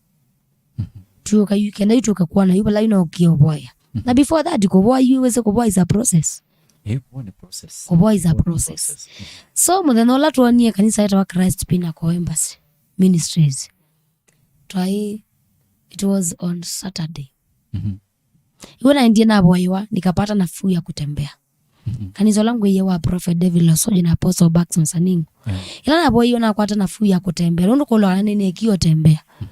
Mhm. Tuyũka yu, kenda yu tũke kwona, yu pala yu nookie ũvoea. Mhm. Na before that, kũvoa yu, wĩsĩ kũvoa is a process. Eh, kũvoa ni process. Kũvoa is a process. Mhm. So, mũthenya ũla twonie kanisa yetawa Christ Pinnacle Embassy Ministries, twaĩ, it was on Saturday. Mhm. Iwe naendie navoewa, nikapata nafuu ya kutembea. Mhm. Kanisa ũla ngwĩie wa Prophet David Losoji na Apostle Baxon Saningu. Eh. Ila navoeiwe nakwata nafuu ya kutembea. Nũndũ kũlwa nĩnĩkie ũtembea. Mhm.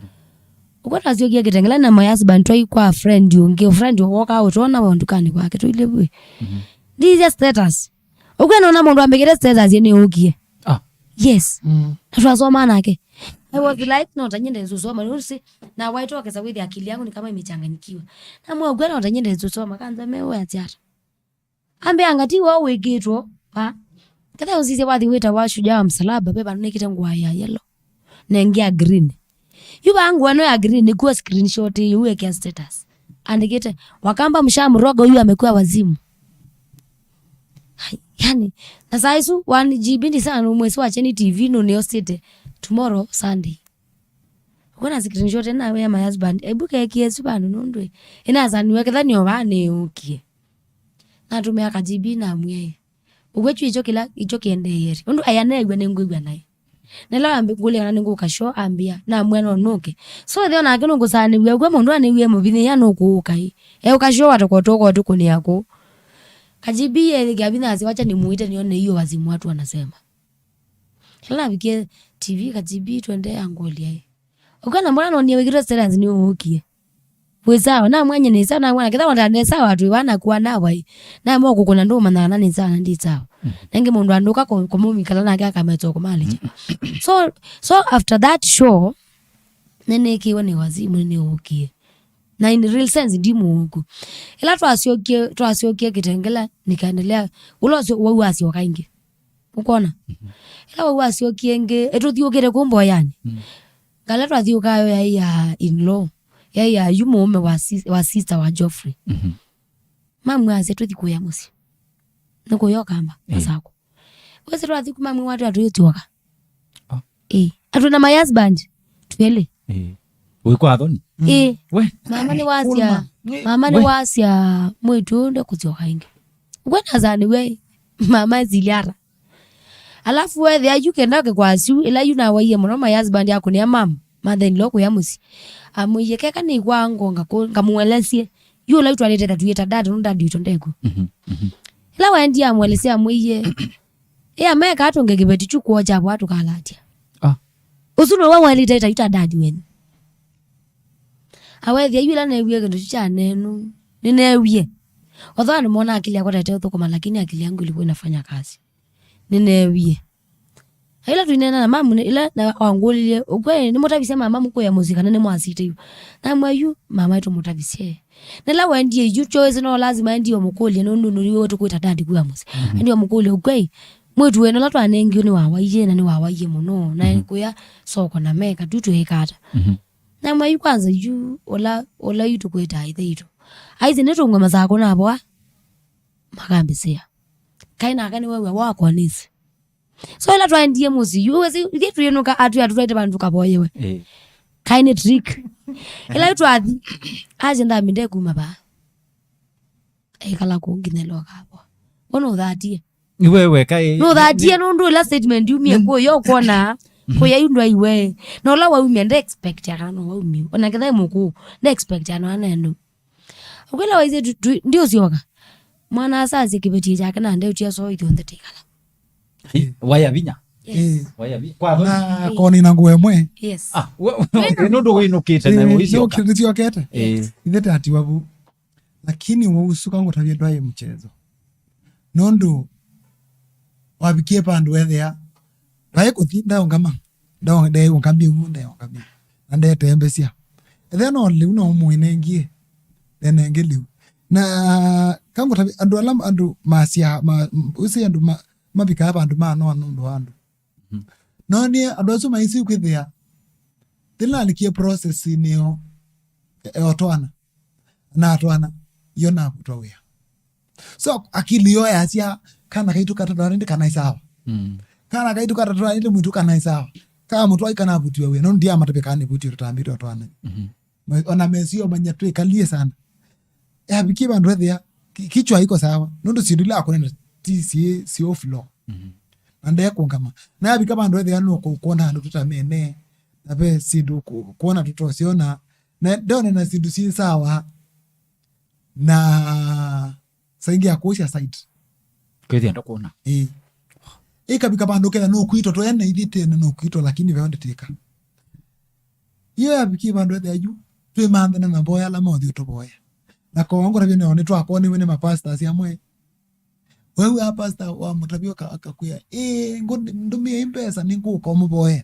Ũkwona nasyokie Kitengela na my husband twai kwa friend ũngĩ. Friend woka ũtwona wa ndukanĩ kwake tũile vwe. Mhm. Ndisya status. Ũkwona ona mũndũ ambĩkĩte status yene ũkie. Ah. Yes. Mm. Na twasoma nake. I was like, "No, tanyende nzusoma." Nũndũ si, na waitokeza with akili yangu ni kama imechanganyikiwa. Na mwa ũkwona tanyende nzusoma. Kanza mewe atiata. Ambĩa anga ti woo wĩkĩtwo, va? Ketha ũsisye wathi wĩtawa Shujaa wa Msalaba, ve vandũ nĩkĩte ngũa ya yellow. Na ĩngĩ ya green. Yu vaa ngũa ĩno ya green, nĩkuo screenshot ĩyo wĩkĩa status. Andĩkĩte, "Wakamba mshamroga huyu amekuwa wazimu." Hai, yani, na saa isu, one G B ni sana, mwezi wa Cheni T V nũnĩosĩte. Tomorrow, Sunday. Ũkwona screenshot ĩno ya my husband. Ebu kekie su vandũ nũndũ ĩ. Ĩnasaniwe ketha nĩo vaa nĩũkie. Natũmĩa ka G B namwĩa ĩ. Ũkw'a kyu ĩkyo kĩla, ĩkyo kĩendeeie. Ũndũ aya neew'a nĩngwĩw'a naĩ. Na ĩla wambĩ ngũlya kana nĩngũka show, ambĩa, namwĩa no nũke. So, ethĩwa nake nũkũsaanĩw'a, ũkw'a mũndũ anĩw'e mũvinyĩĩa nũkũũka ĩ. Eũka show, watũkotũka ũtũkũnĩa kũu. Kajibi ethĩkĩa vinya asya, "Wacha nimuite nione hiyo wazimu watu wanasema." Ĩla navikie T V, Kajibi twende angũlya ĩ. Ũkw'a na mbona nonie wĩkĩtwe status nĩũũkie? Wĩ sawa, namwĩa nĩ sawa, namwĩa na kĩtha wanda nĩ sawa, twĩ wana kuwa na wai. Na mo kũkũna ndũmanya kana nĩ sawa na ndi sawa. Nengĩ mũndũ andũka kũ-, kũmũmikala nake akametwa kũmalĩkya. So, so after that show, nĩnĩkĩwe nĩ wazimu, nĩnĩũkie. Na in real sense, ndi mũũku. Ĩla twasyokie, twasyokie Kitengela, nikaendelea, ũla ũsyo, wau wasyoka ĩngĩ. Ũkwona? Ĩla wau wasyokie ĩngĩ, ĩtũthiũkĩte kũu mboyanĩ. Ngala twathiũkaa yo yaĩ ya in-law, yaĩ ya yu mũũme wa sis-, wa sister wa Geoffrey. Mamwasya tũthi kũya mũsyĩ. Nĩ kũya Ũkamba, Masakũ. Wĩsĩ twathi kuma mwĩ watu atũyũtyoka. Ah. Ĩĩ. Atwĩ na my husband. Twelĩ. Ĩĩ. Wĩ kwa thoni? Ĩĩ. We. Mama nĩ wasya, mama nĩ wasya mwĩtu ũyũ ndekũtyoka ĩngĩ. Ũkw'a nasaanĩw'a ĩ. Mama esiliara. Alafu wethĩa yu kenda ke kwa asu, ĩla yu nawaie mũno, my husband akũnĩa mam, mother in law kũya mũsyĩ. Amwĩie, "Keka nĩkwaa ngo ngaku-, ngamũelesye. Yu ũla yu twalĩte ta tuĩta dad, nũ dad witũ ndekw'o." Ĩla waendie amũelesya amwĩie, "Ĩ Ameka atũnge kĩveti kyu kwoo kya vaa tũkalatya." Ah. Ũsu nĩwe waelite ĩta yu ta dad wenyu. Awethĩa yu ĩla neewie kĩndũ kyu kya nenu, nĩneewie. Although nĩmona akili yakwa taĩte ũthũkũma, lakini akili yangu ilikuwa inafanya kazi. Nĩneewie. Ĩla tũineena na mamu, nĩ-, ĩla na wangũlilye, "Ũkw'e, nĩmũtavisye mama mũkũya mũsyĩ kana nĩmwasite yu?" Namwĩa, "Yu, mama tũmũtavisye." Na ĩla wendie yu, choice no lazima endie ũmũkũlye, nũndũ nĩwe tũkwĩta dad kuya mũsyĩ. Endie ũmũkũlye, "Ũkw'e, mwĩtu wenu ũla twanengiwe nĩwawaie, na nĩwawaie mũno, na kũya soko na meka tu twĩĩka ata?" Namwĩa, "Yu kwanza yu, ũla, ũla yu tũkwĩtaa ĩthe itũ. Aisye nĩtũngwe Masakũ na avoa, makambĩsĩa." Kaĩ nake nĩwew'a wakwa nĩsĩ. So ĩla twaendie mũsyĩ, yu wĩsĩ, ithyĩ twĩnũka atwĩ atũtwaĩte vandũ tũkavoyewe. Ĩĩ. Kaĩ nĩ trick. Ĩla yu twathi, asya ndambi ndekuma vaa. Ekala kũu nginya ĩla ũkavoa. Wona ũthatie. Nĩ wewe kaĩ. Nũthatie nũndũ ĩla statement yumie kũya ũkwona, kũya yu ndwaiwe. Na ũla waumie, nde expect kana no waumie. Ona ketha e mũkũũ, nde expect kana no anendo. Ũkwĩla waisye tu, tu, ndiũsyoka. Mwana asasya kĩveti kyake na ndeutia soo ithyonthe tikala. Hi, waya vinya. Yes. Eh, waya vinya. Kwa na koni na nguo ĩmwe. Yes. Ah, we, we, nũndũ wĩnũkĩte na eh, ũisyoka. Nĩsyokete. Eh. Ithe tatiwa vu. Lakini wausuka ngũtavye ndwaĩ mchezo. Nũndũ wavikie vandũ wethĩa, ndwaĩ kũthi ndaũngama, ndaũ-, ndeũngamie ũu, ndeũngamie. Na ndetembesya. Ethĩa no lĩu no mũĩ nengie, ndenenge lĩu. Na kangũtavya, andũ ala, andũ masya, ma, ũsĩ andũ ma, mavikaa vandũ manoa nũndũ wa andũ. Mhm. No nĩ andũ asu maisi kwĩthĩa, thĩla nalikie process nĩyo, e, e, otwana. Na atwana, yo navutwa wĩa. So, akili yo yasya, kana kaitũ katatwana nĩ kana isawa. Mm. Kana kaitũ katatwana nĩ mwĩtu kana isawa. Ka mũtwai kana avutiwe wĩa. No ndiamatavye kana nĩvutiwe tũtambĩte otwana. Mhm. Ma-, ona mesio manya twĩkalie sana. Yavikie vandũ ethĩa, ki-, kichwa iko sawa. Nũndũ syĩndũ ila akũnena ti si, si off law. Mhm. Na ndekũngama. Na yavika vandũ ethĩa no kũ-, kuona andũ tũtamene. Na ve syĩndũ kũ-, kuona tũtosiona. Na ndonena syĩndũ si sawa. Na saingi ya kuosha site. Kwĩthĩa ndũkũna. Ĩĩ. Ĩkavika vandũ ketha no kwitwa twene ithyĩ tene no kwitwa lakini veo ndĩtĩka. Iyo yavikie vandũ ethĩa yu, twĩmanthana na mboya ala mothi ũtũvoya. Na koo ngũtavya nĩo nĩtwakoniwe nĩ mapastors amwe. Wewe a pastor wa mũtavya aka-, akakwĩa, "Ĩĩ, ngũ-, ndũmĩei mbesa nĩngũka ũmũvoya."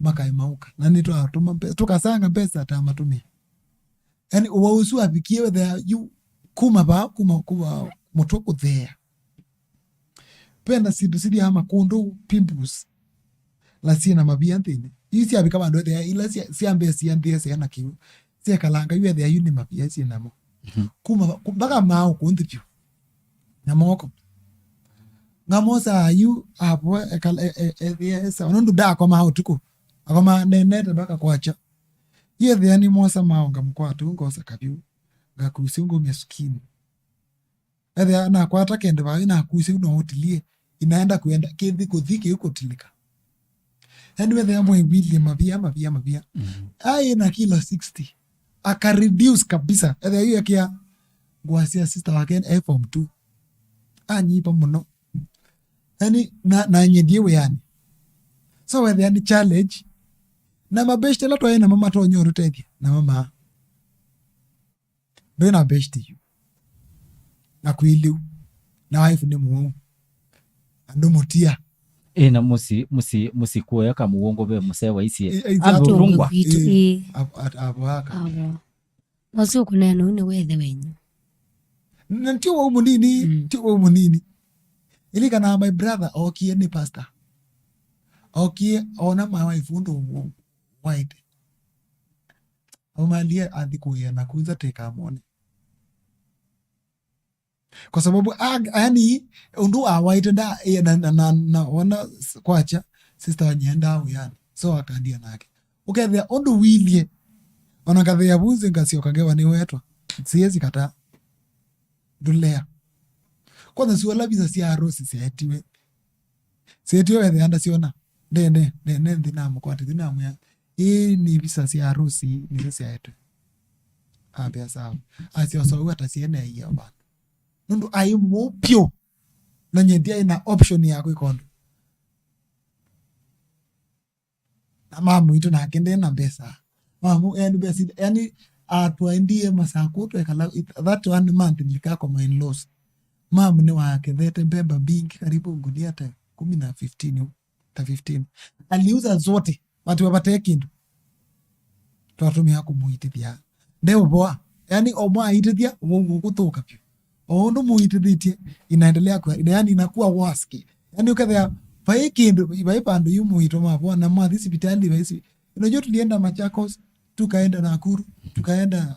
Makaĩ mauka. Na nĩtwatũma mbesa, tũkasanga mbesa ta matũmĩa. Yaani, ũwau ũsu wavikie wethĩa yu kuma vaa, kuma, kuma mũtwe kũthea. Vena syĩndũ sithiaa makũndũ, pimples, na syĩ na mavia nthĩnĩ. Ii syavika vandũ ethĩa ila sya, sya mbee sianthĩe syana kĩu, syekalanga yu ethĩa yu nĩ mavia syĩ namo. Mhm. Kuma va-, ku-, mpaka maaũ kũnthĩ vyũ. Na moko. Ngamosaa yu avo ekala, e, e, ethĩa e sawa. Nũndũ ndakomaa ũtukũ. Akomaa nenete mpaka kwakya. Yu ethĩa nĩmosa maaũ ngamũkwata ũ ngosa kavyũ. Ngakusya ũ ngaumya sukini. Ethĩa nakwata kende vaĩ nakusya no ũtilie, inaenda kuenda kĩthi kũthi kĩu kũtilika. Yaani wethĩa mwĩvilie mavia, mavia, mavia. Mm. Aĩ na kilo sixty. Aka reduce kabisa. Ethĩa yu akia ngũa sya sister wake e form two. Anyipa mũno. Yaani na, na nyendie wĩani. So wethĩa ni challenge. Na mabeshte la twaĩ namo matonya ũtũtethya. Na mama. Ndwĩ na beshte yu. Na kwĩlĩu. Na wife nĩ mũu. Andũ mũtia. Ĩ, na mũsi, mũsi, mũsi kuoya kamũwongo ve mũsee wa isie. Ĩ, ĩ, andũ atũngwa. Ĩ, ĩ. Avoaka. Avo. Ũsu ũkũneena ũu nĩ wethe wenyu. Na ti wau mũnini, mm, ti wau mũnini. Ilikana my brother okie nĩ pastor. Okie ona my wife ũndũ waĩte. Aumalie athi kũĩa na kuza tekamone. Kwa sababu, a-, yani, ũndũ awaĩte nda, e, na, na, na, na ona s-, kwacha, sister wanyenda wĩani. So akandia nake. Ũkethĩa ũndũ wilie, ona ngathĩa vunzi ngasyoka ngewa nĩwetwa. Siezi kata. Ndũlea. Kwanza suala visa sya harusi syaetiwe. Syaetiwe wethĩa ndasiona. Ndene, ndene nthi namũkwatĩthya namwĩa, "Ĩĩ nĩ visa sya harusi, nĩsyo syaetwe." Ambĩa, "Sawa." Asyosa ũu atasiene aiya vandũ. Nũndũ aĩ mũu pyũ. Na nye ndiaĩ na option ya kwĩka ũndũ. Na mamu witũ nake nde na mbesa. Mamu, yani mbesa, yani atwaendie masaku twekala, it-, that one month nilikakoma in-laws. Mamu nĩwakethete mbemba mbingĩ karibu ngunia ta kumi na fifteen, ta fifteen. Aliuza zote, watu wapate kindu. Twatumia kumuitithia. Ndeũvoa. Yani, o mwaitithia, ũu ũkũthũka vyũ. O ũndũ mũitithĩtye, inaendelea kuwa, yani, inakuwa worse. Yani, ũkethĩa, vai kĩndũ, vai vandũ yu mũito mavoa, na mwathi sivitali, vai si-, unajua tulienda Machakos, tukaenda Nakuru, tukaenda,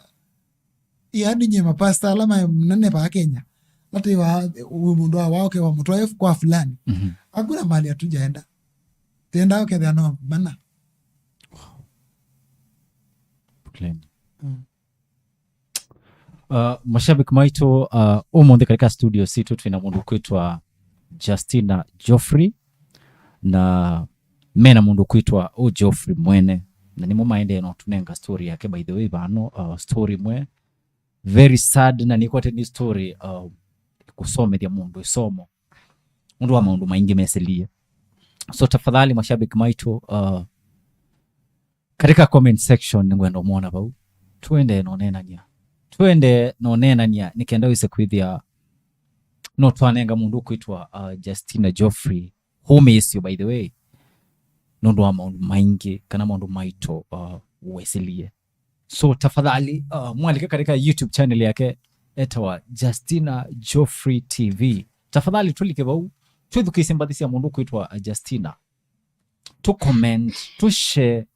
yani, nye mapasta, ala ma-, mnene va Kenya. Hata wa, uyu mũndũ wa wao kewa mũtwae kwa fulani. Mhm. Hakuna mahali hatujaenda. Tenda ũkethĩa no mana. Plain. Mm. Uh, mashabiki maitũ, uh, ũmũnthĩ katika studio sitũ twĩna mũndũ kwĩtwa Justina Geoffrey, na mena mũndũ kwĩtwa ũ Geoffrey mwene, na nĩmo maendee na ũtũnenga story yake, by the way, vano, uh, story mwe very sad, na nĩkwate nĩ story, uh, kũsomethya mũndũ ĩsomo ũndũ wa maũndũ maingĩ mesĩlie. So tafadhali mashabiki maitũ, uh, katika comment section nĩngwenda ũmwona vau. Tuendee na ũneenany'a. Tuendee na ũneenany'a nĩ kenda wĩse kwĩthĩa no twanenga mũndũ ũkwĩtwa, uh, Justina Geoffrey hũmĩĩsyo, by the way, nũndũ wa maũndũ maingĩ kana maũndũ maito, uh, wesĩlie. So tafadhali, uh, mwalike katika YouTube channel yake etawa Justina Geoffrey T V. Tafadhali tulike vau, twĩthukĩĩsye mbathi sya mũndũ kwĩtwa, uh, Justina. Tu comment, tu share,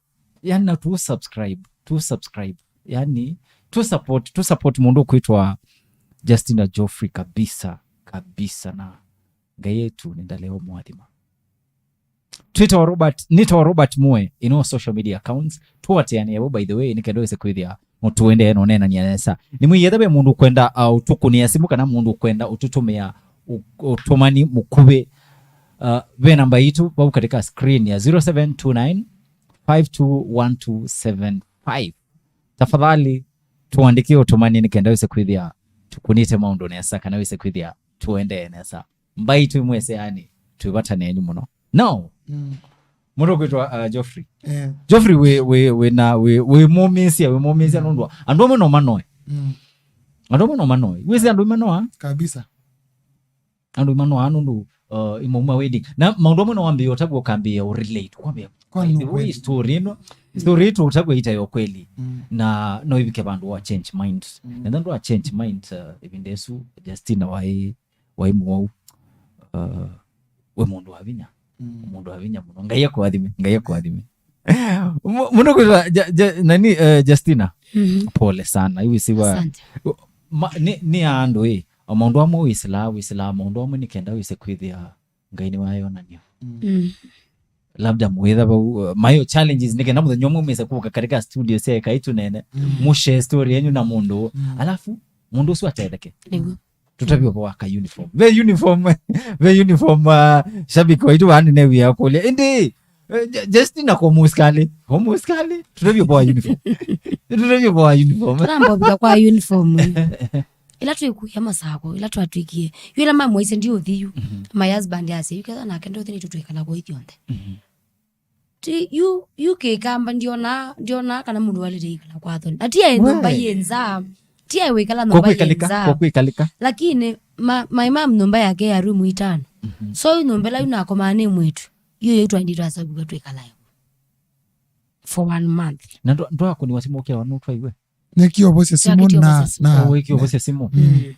yani na tu subscribe, tu subscribe. Yani tu support, tu support mũndũ kwĩtwa Justina Geoffrey kabisa, kabisa, na Ngai yetu nĩ ndaleo mwathima. Twitter wa Robert, nĩtawa Robert Mue in all social media accounts. Tũateanĩe vo, by the way, nĩ kenda wĩse kwĩthĩa mũtũendee na ũneenany'a nesa. Nĩ mwĩyetha ve mũndũ ũkwenda, uh, ũtũkũnĩa simũ kana mũndũ ũkwenda ũtũtũmĩa ũ-, ũtũmani mũkuvĩ, uh, ve namba itũ vau katika screen ya zero seven two nine five two one two seven five. Tafadhali, tũandĩkĩe ũtũmani nĩ kenda wĩse kwĩthĩa tũkũnĩte maũndũ nesa kana wĩse kwĩthĩa tũendee nesa. Mbai twĩ mwese, yani, twĩ vata nenyu mũno. Now, mm, mũndũ kwĩtwa, uh, Geoffrey. Eh. Geoffrey wĩ, wĩ, wĩ na, wĩ, wĩ mũmĩĩsya, wĩ mũmĩĩsya, mm, nũndũ wa andũ amwe no manoe. Mm. Andũ amwe no manoe. Wĩsĩ andũ manoa? Kabisa. Andũ manoa nũndũ, uh, imauma wedding. Na maũndũ amwe no wambĩĩa ũtavua ũkambĩĩa ũrelate. Kwambĩĩa, kwa by the way, kweli, story ĩno, mm, story ĩtũ ũtavua ĩtaĩ o kweli. Mm. Na no ĩvike vandũ wa change mind. Mm. Na ndwa change mind, uh, ĩvinda ĩsu Justina waĩ waĩ mũwau, uh, we mũndũ wa vinya. Mm. Mũndũ wa vinya mũno. Ngai akũathime, Ngai akũathime. Mu-, mũndũ kwĩtwa Ja-, Ja-, nani, uh, Justina? Mhm. Pole sana. Iwisiwa. Asante. Ma-, nĩ, nĩ andũ ĩ, o maũndũ amwe wĩsĩlaa, wĩsĩlaa maũndũ amwe nĩ kenda wĩse kwĩthĩa Ngai nĩwayonania. Mm. Mm. Labda mwĩtha vau, uh, mayo challenges nĩ kenda mũthenya ũmwe mwĩse kũka katika studio sya Ekai Tũneene, mm, mũshare story yenyu na mũndũ, mm, alafu mũndũ ũsu atetheke. Nĩguo. Tũtavye ũvoo wa ka uniform. Ve uniform, ve uniform, uh, shabiki waitũ vaa nĩnew'ĩa kũlya. Ĩndĩ, eh, Ju-, Justina kwa mũsikali. Kwa mũsikali. Tũtavye ũvoo wa uniform. Tũtavye ũvoo wa uniform. Tũnambovika kwa uniform. Ĩla twĩkuya masako, ĩla twatwĩkie. Yu ĩla mamwaisye ndiũthi yu. Mhm. My husband asya, yu ketha nake ndũthi nĩtũ twĩkala kwa ithyonthe. Mhm. Ti, yu, yu kĩkamba ndiona, ndiona kana mũndũ walĩte ikala kwa thoni. Na ti aĩ nyũmba yĩ nza. Ti aĩ wĩkala nyũmba yĩ nza. Kwa kwĩkalĩka. Lakini, ma, my mom nyũmba yake ya room itano. Mhm. So, yu nyũmba ĩla yu nakomaa nĩ mwĩtu. Yu yu twaendie twasavua twĩkalae. For one month. Na ndwa-, ndwakũniwa simũ ũkĩawa nũtwaiwe? Nĩkĩ ũvosya simũ na, na. Oh, wĩkĩ ũvosya simũ. Mm.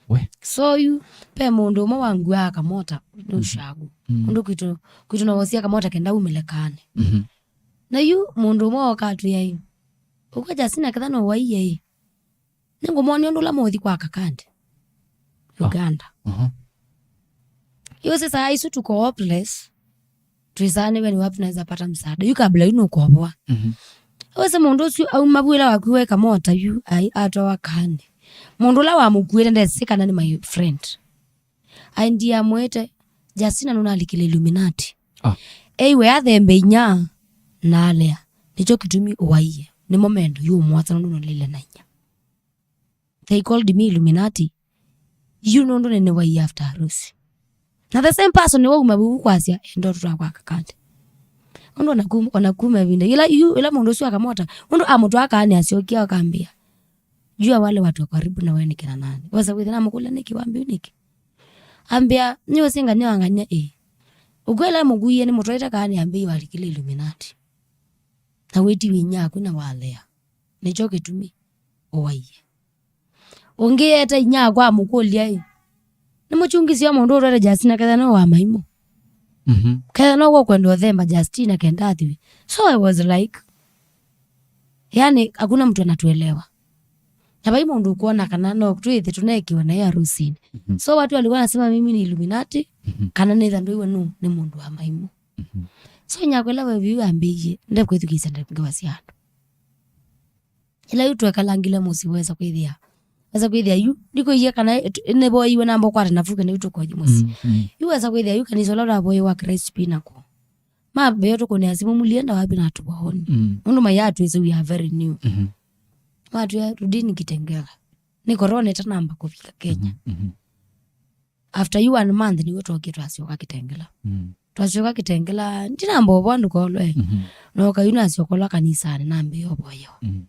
We. So yu, pe mũndũ ũmwe wanguaa kamota, nĩ ushago. Mm. Ũndũ kwitũ, kwitũ no wosia kamota kenda umĩle kaane. Mhm. Na yu, mũndũ ũmwe oka atwĩa ĩ, ũkw'a Justina ketha no waiye ĩ. Nĩngũmwonia ũndũ ũla mũũthi kwa Kakande. Ah. Uganda. Mhm. Yu sasa isu tuko hopeless. Twisaanĩwe nĩ wapi naweza pata msaada. Yu kabla yu nũkovoa. Mhm. Wese mũndũ ũsu auma vu ĩla wakuiwe kamota yu, ai, atwawa kaane. Mũndũ ũla wamũkuĩte ndesĩ kana nĩ my friend. Ai, ndiamwĩte, Justina nũnalikile Illuminati. Ah. Eiwe athembe inya, na alea. Nĩkyo kĩtumi ũwaie. Nĩmo mendo yu ũmwasa nũndũ nũlile na inya. They called me Illuminati. Yu nũndũ nĩnĩwaie after harusi. Na the same person nĩwauma vuvu kwasya, enda ũtũtwaa kwa Kakande. Ũndũ ona kuma, ona kuma ĩvinda. Ĩla, yu, ĩla mũndũ ũsu akamota, ũndũ amũtwaa kaane asyokia akambĩa. Jua wale watu wa karibu na wewe ni kina nani. Wasa kwĩthĩa namũkũlya nĩkĩ wambĩa nĩkĩ? Ambĩa, nĩ ũsingania wangania ĩ. Ũkwĩla mũkuie nĩ mũtwaĩte kaane ambĩa walikile Illuminati. Na wĩtiwe inya aku na walea. Nĩkyo kĩtumi ũwaie. Ũngĩ eeta inyakwa amũkũlya ĩ, nĩ mũkyungĩsya mũndũ ũtwete Justina ketha no wa maimũ. Mhm. Ketha no ũkwenda ũthemba Justina kenda athiwe. So I was like, yani, hakuna mtu anatuelewa. Na vai mũndũ ũkwona kana no twĩthĩ tũnekiwa naye harusinĩ. Mhm. So watu walikuwa wanasema mimi ni Illuminati, mhm, kana nĩtha ndũiwe nũ, nĩ mũndũ wa maimũ. Mhm. So inyakwa ĩla weviu ambĩie, ndekwĩthukĩĩsya ndekewa sya andũ. Ĩla yu twekalangile mũsyĩ wesa kwĩthĩa. Wesa kwĩthĩa yu, ndikũie kana nĩvoiwe namba ũkwata navu kana yu tũkothi mũsyĩ. Mm, mm. Yu wesa kwĩthĩa yu kanisa ũla ũravoiwe wa Christ Pinnacle. Mambeo tũkũnĩa simũ mũlienda wapi na tũvaoni. Mm. Nũndũ maya twĩsĩ we are very new. Mhm. Matwĩa rudini Kitengela. Nĩ korona ĩtanamba kũvika Kenya. Mhm, mhm. After you one month nĩw'o twokie twasyoka Kitengela. Mm. Twasyoka Kitengela, ndinamba ũvoa ndũkolwe. Mhm. Noka yu nasyokolwa kanisanĩ nambĩĩa ũvoyewa. Mhm.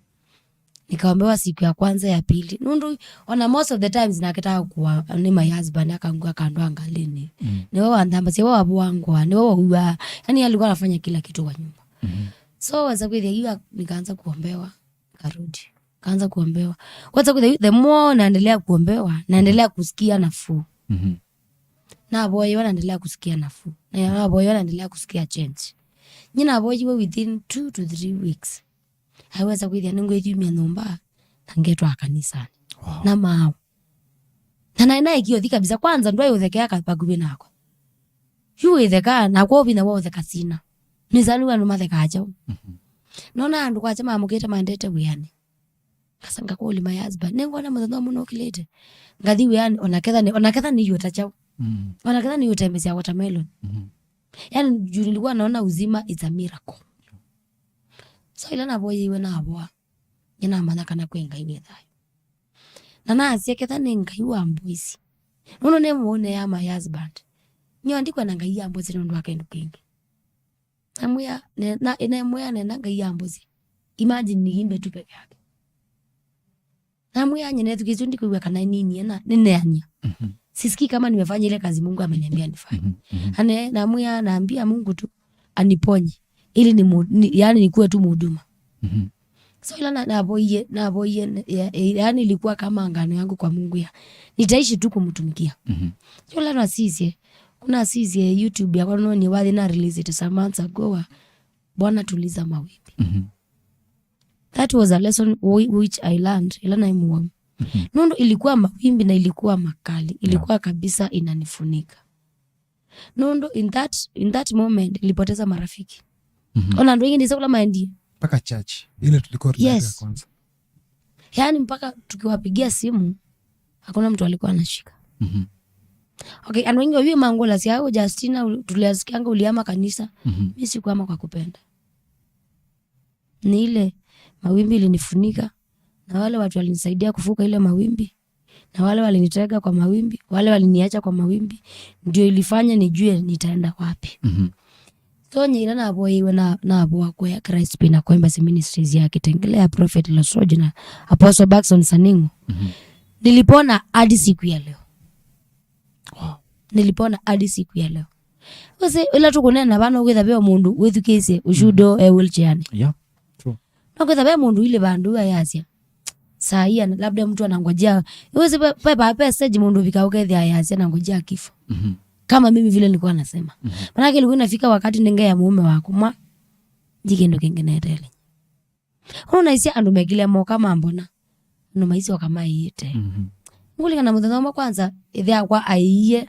Nikaombewa siku ya kwanza, ya pili. Nũndũ ona most of the times nake ta kuwa nĩ my husband akangua kando angalini. Mm. Nĩwe wanthambasya, we wavua ngwa, nĩwe wauwa. Yani alikuwa anafanya kila kitu kwa nyumba. Mhm. So wasa kwĩthĩa yu nikaanza kuombewa. Karudi. Kaanza kuombewa. Kwanza kule, the more naendelea kuombewa, naendelea kusikia nafuu. Mhm. Navoyewa naendelea kusikia nafuu. Na navoyewa naendelea kusikia change. Nyi navoyiwe within two to three weeks. Aiweza kwĩthĩa nĩngwĩthumia nyũmba na ngetwa kanisani. Wow. Na maau. Na naĩ naĩ kĩothi kabisa. Kwanza ndwaĩ ũthekea ka-, vakuvĩ nakwa. Yu wĩthekaa, nakwa ũvinya wa ũtheka sina. Nĩsani andũ mathekaa kyaũ. Mhm. Nona andũ kwakya mamũkĩte maendete wĩanĩ. Ngasa ngakũlya my husband, nĩngwona mũthenya ũmwe nũkĩlĩte. Ngathi wĩanĩ, ona ketha nĩ, ona ketha nĩyũta kyaũ. Mm. Ona ketha nĩyũtembesya watermelon. Mhm. Yani, juu nilikuwa naona uzima is a miracle. So, ila navoyeiwe navoa. Nĩnamanya kana kwĩ Ngai wĩ thayũ. Na nasya, ketha nĩ Ngai wa mboisi. Nũndũ nĩ mũũne ya my husband. Nyie ndikwenda Ngai ya mboisi nũndũ wa kĩndũ kĩngĩ. Namwĩa, ne-, na, namwĩa nenda Ngai ya mboisi. Imagine niimbe tu peke yake. Namwĩa, nyie nethukĩĩsye ndikwĩw'a kana nini ena, nĩneania. Mhm. Sisikii kama nimefanya ile kazi Mungu ameniambia nifanye. Mhm, mhm. Ane, namwĩa, naambia Mungu tu aniponye. Ili ni mu-, ni, yani nikuwe tu mhuduma. Mhm. So ila na, navoie, navoie, ne-, ya, e, yani ilikuwa kama agano yangu kwa Mungu ya, nitaishi tu kumtumikia. Mhm. So ila nasisye, kuna sisye YouTube yakwa nonye wathi na release it some months ago wa, Bwana tuliza mawimbi. Mhm. That was a lesson whi-, which I learned, ila naĩ mũwau. Mhm. Nũndũ ilikuwa mawimbi na ilikuwa makali, ilikuwa kabisa inanifunika. Nũndũ in that, in that moment, nilipoteza marafiki. Mhm. Ona andũ aingĩ ndĩsĩ kũla maendie. Mpaka church, ile tulikuwa tunaenda kwanza. Yes. Yaani mpaka tukiwapigia simu, Hakuna mtu alikuwa anashika. Mhm. Okay, andũ aingĩ oyu mangũlasya, "Au Justina, uli- tuliasikianga uliama kanisa." Mhm. Mi sikuama kwa kupenda. Ni ile mawimbi ilinifunika, na wale watu walinisaidia kuvuka ile mawimbi, na wale walinitega kwa mawimbi, wale waliniacha kwa mawimbi, ndio ilifanya nijue nitaenda wapi. Mhm. So nye ila navoiwe na navoa kwa Christ Pina kwa Embassy Ministries ya Kitengela ya Prophet Losoji na Apostle Baxon Saningo. Mhm. Nilipona hadi siku ya leo. Wow. Nilipona hadi siku ya leo. Wese ila tukunena vana ukwitha veo mundu withukisye ushudo e wheelchair-ni. Yeah. True. No kwitha ve mundu ile vandu ayasya. Saa hii ana- labda mtu anangojea. Wese pe pe pe stage mundu vika ukethia ayasya anangojea kifo. Mhm. Kama mimi vile nilikuwa nasema. Mhm. Manake ilikuwa inafika wakati ninge ya mume wako mwa. Ndi kĩndũ kĩngĩ neteele. Ũnaisya andũ mekile moka mambona. Andũ maisyoka maiĩte. Mhm. Ngũlikana mũthenya ũmwe kwanza, ĩthe akwa aiie,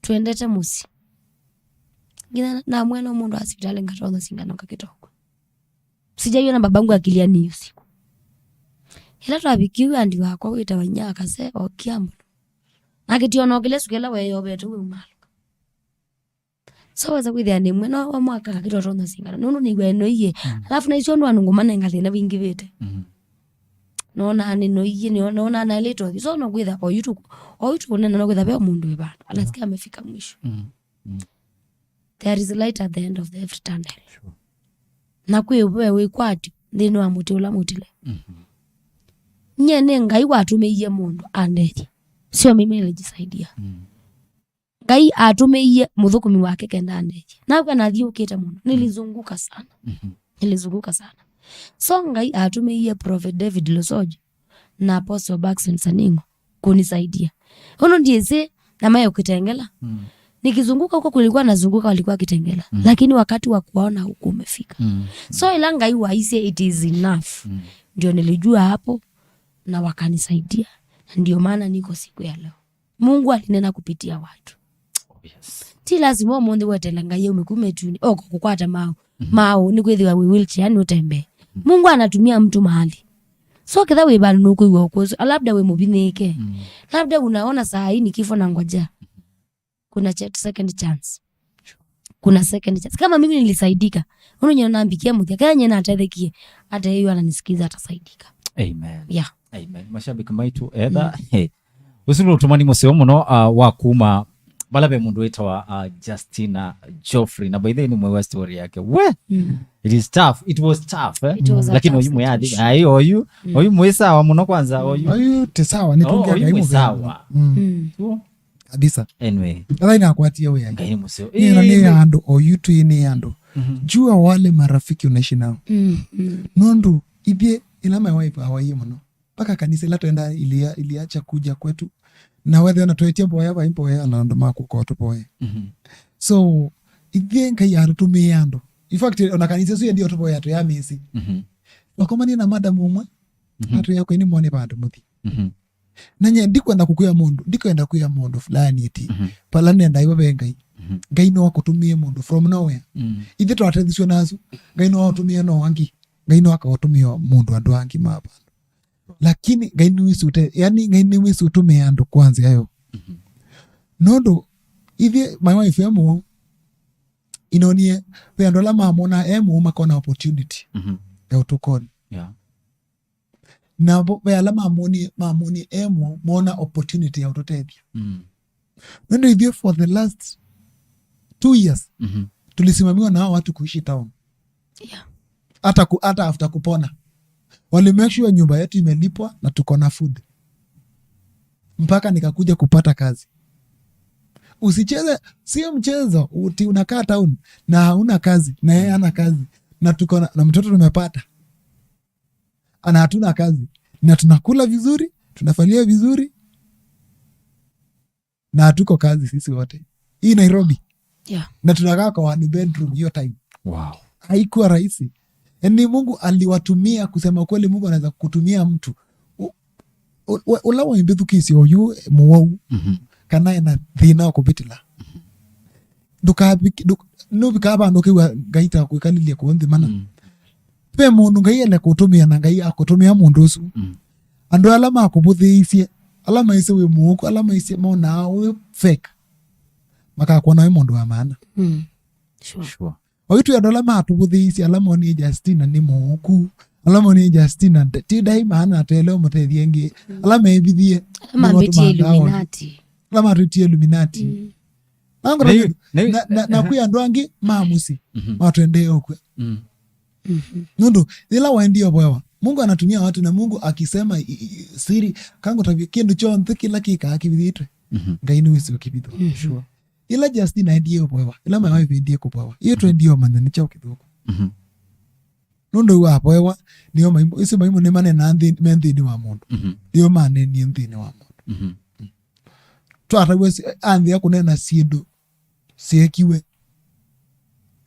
twendete mũsyĩ. Nginya namwĩa no mũndũ wa sivitalĩ ngatonya singano ngakĩtokwa. Sijaiona babangu akilia ni usiku. Ĩla twavikiwe andi wakwa wĩtawa inya akase okia mũno. Nakĩtio no kĩla sukela weyovete we umalũka. So weza kwĩthĩa nĩ mwe no wa mwaka kakĩtotonya singana. Nũndũ nĩw'a ĩno iye. Mm. Alafu na icio ndũ andũ ngũmanenga thĩna wingĩvĩte. Mhm. Nona nĩ no iye, nĩ nona na lito. So no kwĩtha o yutu, o yutu nena no kwĩtha ve mũndũ wĩ vandu. Anasikia amefika mwisho. Mhm. Mhm. There is light at the end of the every tunnel. Sure. Na kwĩ we wĩ kwati nthĩnĩ wa mũtĩ ũla mũtile. Mhm. Nye nĩ Ngai watũmĩie mũndũ andethye. Sio mimi nilijisaidia. Mhm. Ngai atũmĩie mũthũkũmi wake kenda andethye. Nakwa nathiũkĩte mũno. Nilizunguka sana. Mhm. Nilizunguka sana. So Ngai atũmĩie Prophet David Losoji na Apostle Baxon Saningo kunisaidia. Ũndũ ndiĩsĩ na mayo Kitengela. Mm. Nikizunguka huko kulikuwa nazunguka walikuwa Kitengela. Mm. Lakini wakati wa kuwaona huku umefika. Mm. So ila Ngai waisye it is enough. Mm. Ndio nilijua hapo na wakanisaidia. Na ndio maana niko siku ya leo. Mungu alinena kupitia watu. Oh, yes. Ti lazima ũmũnthĩ wetele Ngai aume kuma ĩtunĩ, oko kũkwata maũ. Mhm. Maũ nĩ kwĩthĩwa wĩ wheelchair, yani ũtembee. Mhm. Mungu anatumia mtu mahali. So ketha wĩ vandũ nũkwĩw'a ũkũsũ, labda wĩ mũvinĩke. Mm. Labda unaona saa hii ni kifo na ngojea. Kuna chat second chance. Kuna second chance. Kama mimi nilisaidika, ũndũ nyina nambikie mũthya, kaya nyina atethekie, hata yeye ananisikiza atasaidika. Amen. Yeah. Amen. Mashabiki maitũ etha, mm, hey. Ũsu nĩ ũtũmani mũseo mũno, uh, wa kuma vala ve mũndũ wĩtawa, uh, Justina Geoffrey. Na by the way, nĩ mwewa story yake. We! Mm. It is tough. It was tough, eh? It was a, lakini tough oyu mwathi situation. Ai, oyu, mm, oyu mwĩ sawa mũno kwanza, oyu. Oyu ti sawa, nĩ, oh, tungia oyu Ngai mwĩ mũvea. Sawa. Mm. Mm. Kabisa. Anyway. Ala inakwatia wĩa. Ngai nĩ mũseo. Nĩ na nĩ ya andũ, o yu tu nĩ ya andũ. Mhm. Jua wale marafiki unaishi nao. Mm, mm. Nũndũ, ithyĩ, ila my wife awaie mũno. Mpaka kanisa ila twenda ilia-, iliacha kuja kwetu. Na wethe ona twetie mboya, vai mboya, na andũ makuka tũvoye. Mhm. So, ithyĩ Ngai atũtũmĩe andũ. In fact, ona kanisa ĩsu ndio tũvoya tũyamĩsĩ. Mhm. Wakomanie na madam ũmwe, mhm, atwĩa kwĩ nĩ mone vandũ mũthi. Mhm. Na nye ndikwenda kũkwĩa mũndũ, ndikwenda kwĩa mũndũ fulani ĩti, mhm, pala nenda iwe ve Ngai. Mhm. Ngai no akũtũmĩe mũndũ from nowhere. Mhm. Ithe twatethĩswe nasu, Ngai no atũmĩe no angĩ. Ngai no akaũtũmĩa mũndũ andũ angĩ ma vandũ. Lakini Ngai nĩwĩsĩ ũte-, yani Ngai nĩwĩsĩ ũtũmĩa andũ kwa nzĩa yo. Mhm. Nũndũ ithe my wife e mũu, inonie, ve andũ ala mamona e mũu makona opportunity, mhm, ya ũtũkoni. Yeah. Na vo, ve ala mamonie, mamonie e mũu, mona opportunity ya ũtũtethya. Mm. Nũndũ ithyĩ for the last two years, mhm, tulisimamiwa na hao watu kuishi town. Yeah. Hata ku-, hata after kupona. Wali make sure nyumba yetu imelipwa na tuko na food. Mpaka nikakuja kupata kazi. Usicheze, sio mchezo, uti unakaa town na hauna kazi, na yeye hana kazi, na tuko na, na mtoto tumepata. Ana hatuna kazi. Na tunakula vizuri, tunafalia vizuri. Na hatuko kazi sisi wote. Hii Nairobi. Yeah. Na tunakaa kwa one bedroom hiyo time. Wow. Haikuwa rahisi. Yaani Mungu aliwatumia, kusema kweli, Mungu anaweza kutumia mtu. U-, u-, u-, ũla waimbĩthukĩsye ũyu mũwau, mhm, kana ena thĩna wa kũvĩtĩla. Mhm. Ndũkavik-, ndũ-, nũvikaa vandũ ũkĩw'a Ngai ta kwĩkalĩlye kũũ nthĩ mana. Mm. Ve mũndũ Ngai ele kũtũmĩa na Ngai akũtũmĩa mũndũ ũsu. Mm. Andũ ala makũvũthĩĩisye, Ala maisye wĩ mũũku, ala maisye monaa wĩ fake, makakwona wĩ mũndũ wa maana. Mm. Sure. Sure. Oyu twĩ andũ ala matũvũthĩĩisye, ala monie Justina nĩ mũũku, ala monie Justina nde-, ti ndaima anatele ũmũtethie ĩngĩ, ala mevithie, ala mambĩtie Illuminati. Ala matwĩtie Illuminati. Mm. Na ngona Nĩ- nĩ- na, na, na kwĩ andũ angĩ ma mũsyĩ Mhm. matwendee ũkw'a. Mm. Mhm. Nũndũ yĩla waendie ũvoewa, Mungu anatumia watu, na Mungu akisema i- i- siri, kangũtavya kĩndũ kyonthe kĩla kĩkaa kĩvithĩtwe, Mhm. Ngai nĩwĩsĩ ũkĩvithwa. Mhm. Sure. Ĩla Justina aendie ũvoewa, ĩla maĩ waivĩndie kũvoewa, iyo twendie ũmanya nĩ kyaũ kĩthũku. Mhm. Nũndũ yu avoewa, nĩo maimũ, isu maimũ nĩmanenaa nthĩ, me nthĩnĩ wa mũndũ. Mhm. Nĩo manenie nthĩnĩ wa mũndũ. Mhm. Twataw'a si-, anthĩa kũneena syĩndũ syeekiwe,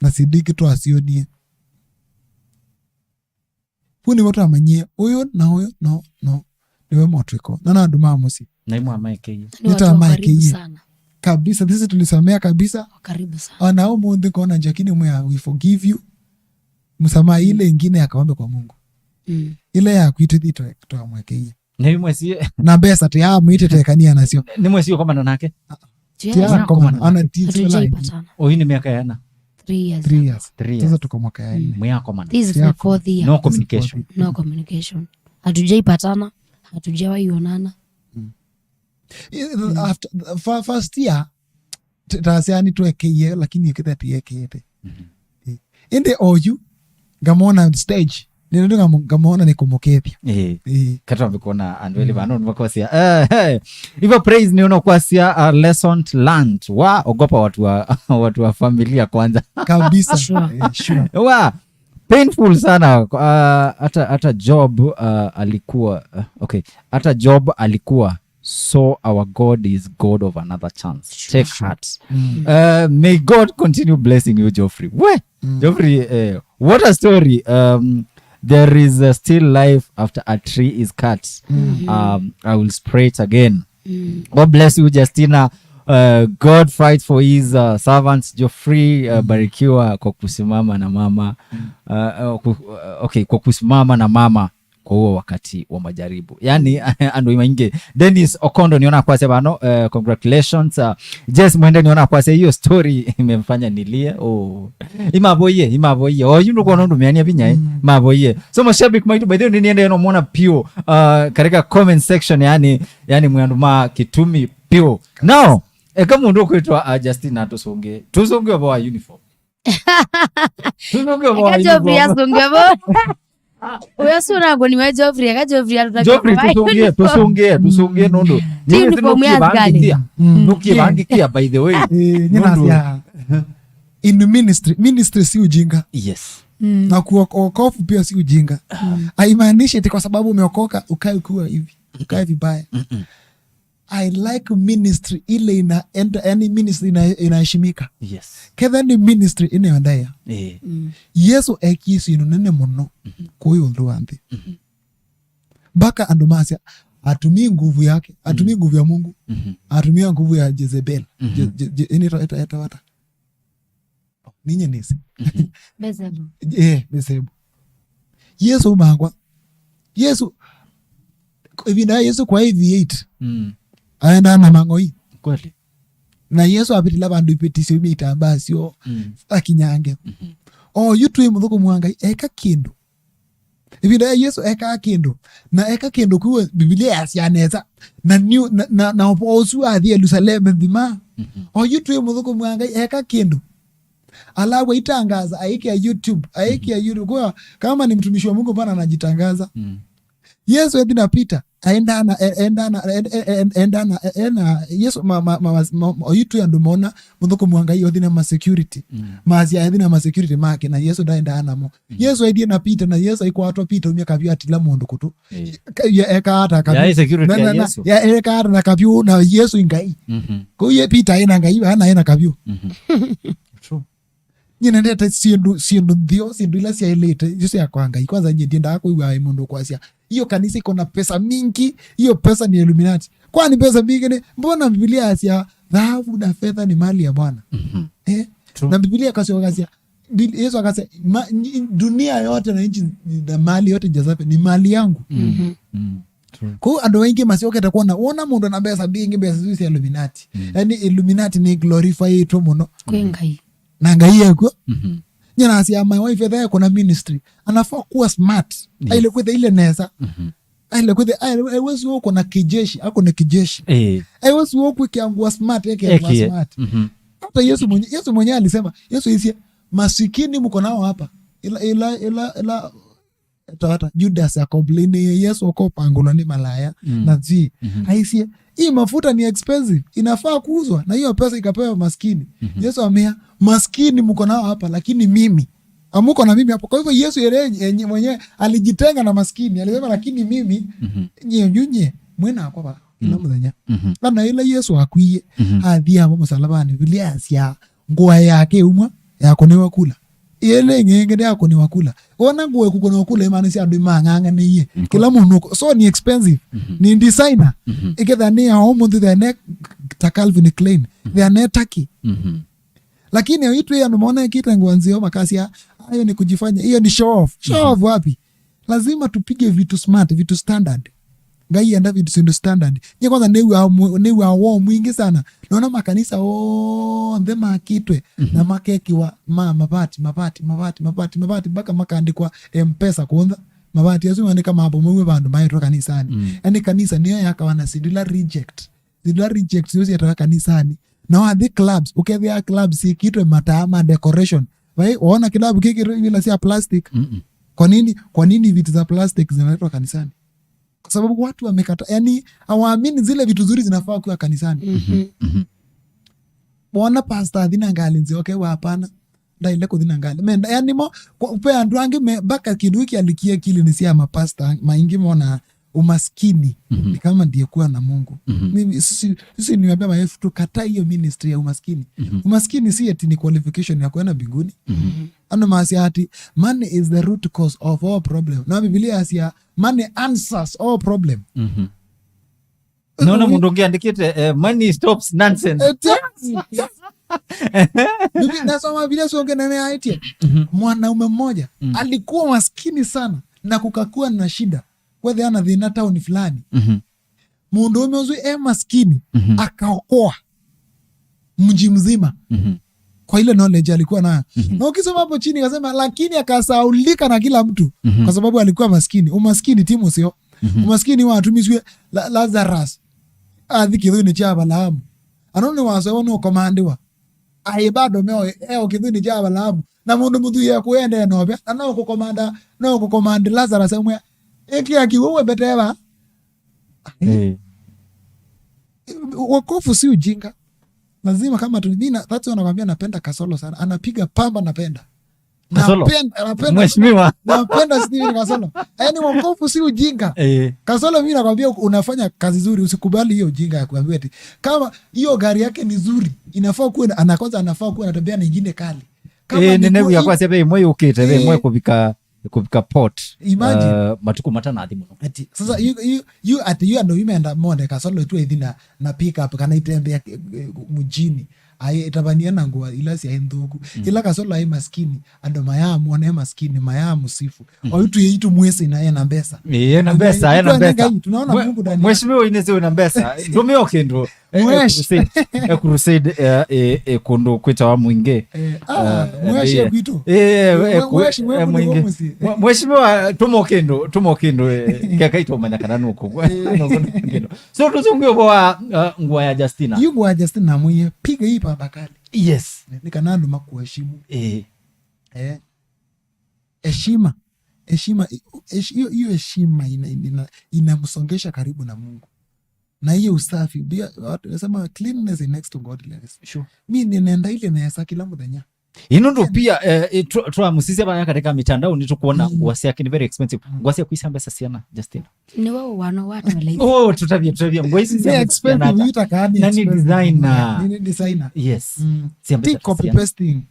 na syĩndũ ingĩ twasyonie. Vu nĩvo twamanyie ũyũ na ũyũ no, no, nĩwe motwĩko. Na na andũ ma mũsyĩ. Na imwe amaekeie. Ni watu wa karibu Nĩtamaekeie. Sana. Kabisa, sisi tulisamea kabisa. Wa karibu sana. Ona ũmũnthĩ kona Jackie nĩ mwĩa, "We forgive you." Msamaha ile ingine ya kaombe kwa Mungu. Mm. Ile ya kwitũ thi twa-, twamwekeie. Na imwe si- Na mbesa tĩ amwĩtĩtekania nasyo. Nĩ mwesi ũkomana nake? Tia Tia komana. Ona ti Hatujaipatana. Oyu nĩ miaka yana? Three years. Three years. Three years. Sasa tuko mwaka ya nne. Mwiakomana. This is the Tia fourth year. No communication. No communication. Hatujaipatana, hatujawahi onana. Mm. I- after, fa- first year, t- taseani twekeie, lakini ikitha tiekete. Mhm. Eh, ĩndĩ oyu, ngamona stage, nĩndũ ngamo- ngamona nĩ kũmũkethya. Eh. Eh. Katwambe kuona andũ elĩ vano nĩvakwasya. Eh, eh. Hivyo Praise nĩ ũnakwasya, uh, lesson learned. Wa ogopa watu wa, watu wa familia kwanza. Kabisa. Sure. Eh, sure. Wa painful sana. Uh, hata, hata Job, uh, alikuwa, uh, okay. Hata Job alikuwa, so our God is God of another chance. Sure, take sure. Heart. Mm. Uh, may God continue blessing you, Geoffrey. We, Mm. Geoffrey, uh, what a story. Um, there is, uh, still life after a tree is cut. Mm. Um, I will spray it again. Mm. God bless you, Justina. Uh, God fight for his, uh, servants. Geoffrey, uh, Mm. barikiwa kwa kusimama na mama. Mm. Uh, uh, ku- uh, okay, kwa kusimama na mama kwa huo wakati wa majaribu. Yani, andũ maingĩ. Dennis Okondo nĩona kwasya vano, uh, congratulations. Uh, Jess Mwende nĩona kwasya hiyo story imemfanya nilie. Oh. Imavoie, imavoie. Oh, you know kwa nũndũ meania vinya, eh? Mm. Imavoie. So mashabiki maitũ, by the way, nĩniendee no mwona pio, uh, katika comment section, yani, yani mwĩ andũ ma kĩtumi pio. Now, eka mũndũ kwĩtwa, uh, Justina tũsũngĩe. Tũsũngĩe ũvoo wa uniform. Tũsũngĩe ũvoo wa Eka Geoffrey uniform. Asũngĩe vo. Ũyũ sũnango nĩwe Geoffrey, eka Geoffrey atũtavye Geoffrey, ũvoo wa tũsũngĩe, uniform. Tũsũngĩe, tũsũngĩe nũndũ. Ti uniform ya athikali. Nũkĩvangĩkĩa, by the way. Eh, nyina nũndũ sia. In ministry, ministry si ujinga. Yes. Mm. Na kuo-, wokovu pia si ujinga. Mm. Haimaanishi eti kwa sababu umeokoka ukae ukiwa hivi, ukae vibaya. Mm-mm. I like ministry ile ina, enda, yani ministry ina, inaheshimika. Yes. Ketha ni ministry inaendaea. Eh. Mm. Yesu ekie syĩndũ nene mũno Mhm. kũĩ ũndũ wa nthĩ. Mhm. Mpaka andũ masya, atumie nguvu yake, atumie Mhm. nguvu ya Mungu, Mhm. atumia nguvu ya Jezebel. Mhm. Je-, je-, je-, inaitwa, ita-, ita-, wata? Ninye nĩsĩ. Mhm. Beelzebub. Eh, Beelzebub. Yesu mangwa. Yesu, ĩvinda ya Yesu kwa A V eight, Mm. aendaa na mang'oi. Kweli. Na Yesu apitila vandũ iveti syaumya itambaa syoo, Mm. akinyange. Mhm. O yu twĩ mũthũkũmi wa Ngai, eka kĩndũ. Ĩvinda ya Yesu ekaa kĩndũ, na eka kĩndũ kĩu Biblia yasya nesa, na nĩ, na, na, na ũvoo ũsu athi Yerusalemu nthima. Mhm. O yu twĩ mũthũkũmi wa Ngai, eka kĩndũ. Alafu aitangaza, aikĩa YouTube, aikĩa YouTube. Kwa kama ni mtumishi wa Mungu, mbona anajitangaza? Mm. Yesu ethi na Peter, aendana, e-, endana, e-, e-, e-, endana, e-, ena, Yesu, ma, ma, ma, ma, ma, oyu twĩ andũ mona, mũthũkũmi wa Ngai othi na ma security. Mm. Masya ethi na ma security make, na Yesu ndaendaa namo. Mm. Yesu aithie na Peter, na Yesu aikwatwa Peter, umia kavyu atila mũndũ kũtũ. Eh. Ka-, ya, eka ata kavyu? Yaĩ security Na, ya na, na, Yesu. Ya, eka ata na kavyu, na Yesu i Ngai. Mhm. Kwa hiyo Peter ena Ngai, ana ena kavyu. Mhm. True. Nyie nendete syĩndũ, syĩndũ ntheo, syĩndũ ila syaĩlĩte, isu sya kwa Ngai. Kwanza nyie ndiendaa kwĩw'a mũndũ kwasya, "Hiyo kanisa iko na pesa mingi, hiyo pesa ni Illuminati." Kwani pesa mingi ni? Mbona Biblia yasya, "Dhahabu na fedha ni mali ya Bwana"? Mhm. Eh? True. Na Biblia kasya, kasya, Bi-, Yesu akasya, "Ma-, nyi-, dunia yote na nchi na mali yote jazape ni mali yangu." Mhm. Mm. True. Kwoou andũ aingĩ masyokete kwona, wona mũndũ na mbesa mbingĩ, mbesa isu sya Illuminati. Mm. Yaani Illuminati nĩ glorifyĩtwe mũno. Kwĩ Ngai. Na Ngai ekw'o. Mhm. Nyie nasya my wife ethĩa ekũna ministry, anafaa kuwa smart. Yes. Aile kwĩthĩa ile nesa. Mhm. Aile kwĩthĩa, aile, aiwesi ũkũna kijeshi, akũne kijeshi. Eh. Aiwesi ũkwĩkĩa nguo smart, eke nguo Ekie. Smart. Mhm. Hata Yesu mwenye, Yesu mwenye alisema, Yesu aisie, "Masikini mko nao hapa." Ila, ila, ila, ila, tata, Judas akomplain, Yesu akopangulwa nĩ malaya. Mm. Na zi, Mhm. aisie, "Hii mafuta ni expensive, inafaa kuuzwa na hiyo pesa ikapewa maskini." Mhm. Yesu amea, "Maskini mko nao hapa, lakini mimi amuko na mimi hapo." Kwa hivyo Yesu yeye yenye mwenyewe alijitenga na maskini, alisema, "Lakini mimi, Mhm. nyie, nyunye, mwena akwa ba kila Mm. mũthenya." Mhm. Kana ila Yesu akwie, Mhm. athia amo msalabani, Biblia yasya, "Ngũa yake umwe yakũniwa kula, ile ng'enge yakũniwa kula." Ona ngũa kũkũniwa kula, imaanisha andũ mang'ang'anĩie. Mhm. Kila mũndũ, so ni expensive. Mhm. Ni designer. Mhm. Iketha ni ya ũmũnthĩ, thene ta Calvin Klein. Thene Turkey. Mhm. Lakini aitwe andũ mona ekĩte nguo nzeo makasya, "Hayo ni kujifanya, hiyo ni show off." Show off wapi? Lazima tupige vitu smart, vitu standard. Ngai enda vitu sindu standard. Nye kwanza nĩw'a mw-, nĩw'a woo mwingĩ sana. Naona makanisa onthe makĩtwe na makekiwa ma mabati, mabati, mabati, mabati, mabati, mpaka makaandĩkwa M-Pesa kũntha. Mabati asu maandĩka mambo mauwe vandũ maetwe kanisani. Mm. Yaani kanisa nĩyo yakawa na sindu ila reject. Zila reject sio sietawa kanisani. Na wathi clubs, ukethia clubs sikitwe mataa ma decoration. Vai, waona kilabu kikitwe vila sia plastic. Mm-mm. Kwa nini, kwa nini vitu za plastic zinaletwa kanisani? Kwa sababu watu wamekata, yani hawaamini zile vitu nzuri zinafaa kuwa kanisani. Mhm. Mhm. Wona pastor athina ngali nzioke wa hapana. Ndaile kuthi na ngali. Menda, yani mo, kwa, pe andũ angĩ me, mpaka kĩndũ kĩalikie akili nĩ sya mapasta maingĩ mona umaskini. Mhm. Ni kama ndiye kuwa na Mungu. Mhm. Mimi sisi, sisi niwaambia maelfu, tukataa hiyo ministry ya umaskini. Mhm. Umaskini si eti ni qualification ya kwenda mbinguni. Mhm. Ano masi ati, "Money is the root cause of all problem." Na Biblia asia, "Money answers all problem." Mhm. Naona mũndũ ũngĩ andĩkĩte, eh, "Money stops nonsense." Eti, yes. Bibi, nasoma Biblia songe nene aitie. Mwanaume mmoja alikuwa maskini sana na kukakuwa na shida. Kwethe ana thĩna town fulani. Mhm. Mũndũũme ũsu e maskini, Mhm. akaokoa mji mzima. Mhm. Kwa ile knowledge alikuwa nayo. Mhm. Na ukisoma hapo chini akasema, "Lakini akasaulika na kila mtu," Mhm. kwa sababu alikuwa maskini. Umaskini timu sio. Mhm. Umaskini wa atumiswe la, Lazarus. Athi kĩthũinĩ kya Abalaamu. Anone wasewa no komandiwa. Ai bado meo eo kĩthũinĩ kya Abalaamu. Na mũndũ mũthũi ya kuende novya. Na no kukomanda, no kukomandi Lazarus amwe. Ĩkĩa kiw'ũ wembeteva. Eh. Wokovu si ujinga. Lazima kama tu, mimi na, that's why nakwambia napenda Kasolo sana. Anapiga pamba napenda. Kasolo. Napenda, napenda. Mheshimiwa. Napenda Steven Kasolo. Yaani wokovu si ujinga. Eh. Kasolo, mimi nakwambia unafanya kazi nzuri, usikubali hiyo ujinga ya kuambia eti kama hiyo gari yake ni nzuri, inafaa kuwa na, ana kwanza anafaa kuwa anatembea na ingine kali. Kama Eh, ni nene kwa- ya kwasya ve imwe yukite ve Eh. Imwe kuvika, kuvika port. Imagine. Uh, matuku matanathi mũno. Ati, sasa you, you, you, ati you andũ imeenda mone Kasolo tu ethi na, na pick up kana itembea eh, eh, mjini. Ai itavania na nguo ila sya nthuku. Ila Kasolo ai maskini, andũ maya muone maskini, maya musifu. Oyu tu yeitu mwese na ena mbesa. Ena mbesa, ena Tuone mbesa. Ngai, tunaona Mungu ndani yake. Mheshimiwa inezi una mbesa. Ndomeo kĩndũ. Eh, eh, Mwesh. crusade, eh, crusade, eh, eh, eh, kũndũ kwĩtawa Mwingĩ. Eh, ah, Eh, mweshi eh, kwitu. Eh, eh, Mwe-, eh, ku-, mweshi, mwe eh, kũndũ Mwingĩ. mũsyĩ. Mwe-, mheshimiwa, tũma kĩndũ, tũma kĩndũ, eh, keka itũmanya kana nũkũ. Nũkũ kĩndũ. So tuzungue ũvoo wa, uh, nguo ya Justina. Yu nguo ya Justina mwiye, piga hii pamba kali. Yes. Ni kana andũ makuheshimu. Eh. Eh. Heshima. Heshima, i-, hesh-, hiyo, hiyo heshima ina, ina, inamsongesha karibu na Mungu. Na hiyo usafi, pia watu nasema cleanliness is next to godliness. Sure. Mi ninaenda ile nesa kila mũthenya. Ino ndo pia, eh, eh, twa-, twamusisya vaya katika mitandao nitukuona nguo syake ni very expensive. Nguo sya kuisa mbesa siana, Justina. Nĩwe ũwano wa twelaithi. Oh, tutavye, tutavye. Nguo ici Ni cia mbesa expensive, siana. ita kani Na ni expensive. Designer. Ni, ni designer. Yes. Mm. Cia mbesa Ti copy siana. Pasting.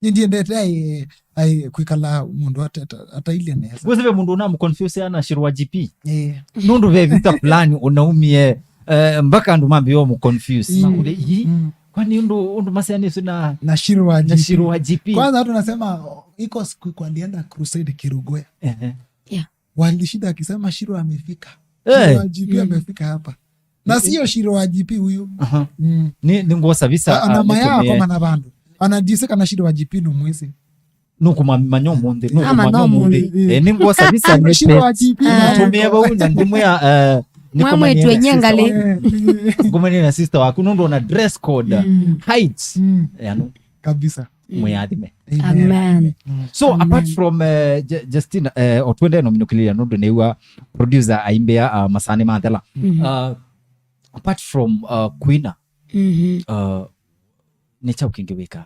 Nĩ ndiendete ai, ai kwikala mũndũ ata-, ata-, atailie nesa. Wewe mũndũ una mconfuse ana shirwa G P. Eh. Nũndũ ve vita fulani unaumie, eh, mpaka andũ mambie mu confuse. Mm. Makule, "Ii, Mm. kwani ũndũ, ũndũ maseanĩswe na, Na shirwa na G P. Shirwa G P?" Kwanza hata nasema iko siku iko alienda crusade Kirugwe. Ehe. Yeah. Walishinda akisema Shirwa amefika. Shiro wa G P amefika hapa. Na sio Shiro wa G P huyu. Aha. Mm. Ni, ni nguo sabisa. Ana maya akoma na bandu. Anajisika na Shiro wa G P no mwisi. Nukumamanya ũmũnthĩ, nukumanya ũmũnthĩ. Eh, ni nguo sabisa. Shiro wa G P. Natumie bau na ndimwĩa, eh, mwetwe nyengali. Ngomani na sister waku nundu ona dress code, height. Yanu. Kabisa. Mwiathime. Amen. So apart from, eh, Justina, eh, otwende no minukililia nundu niwa producer aimbea, uh, masani mathela. Uh, apart from, uh, Queen, uh, ni chau kingi wika?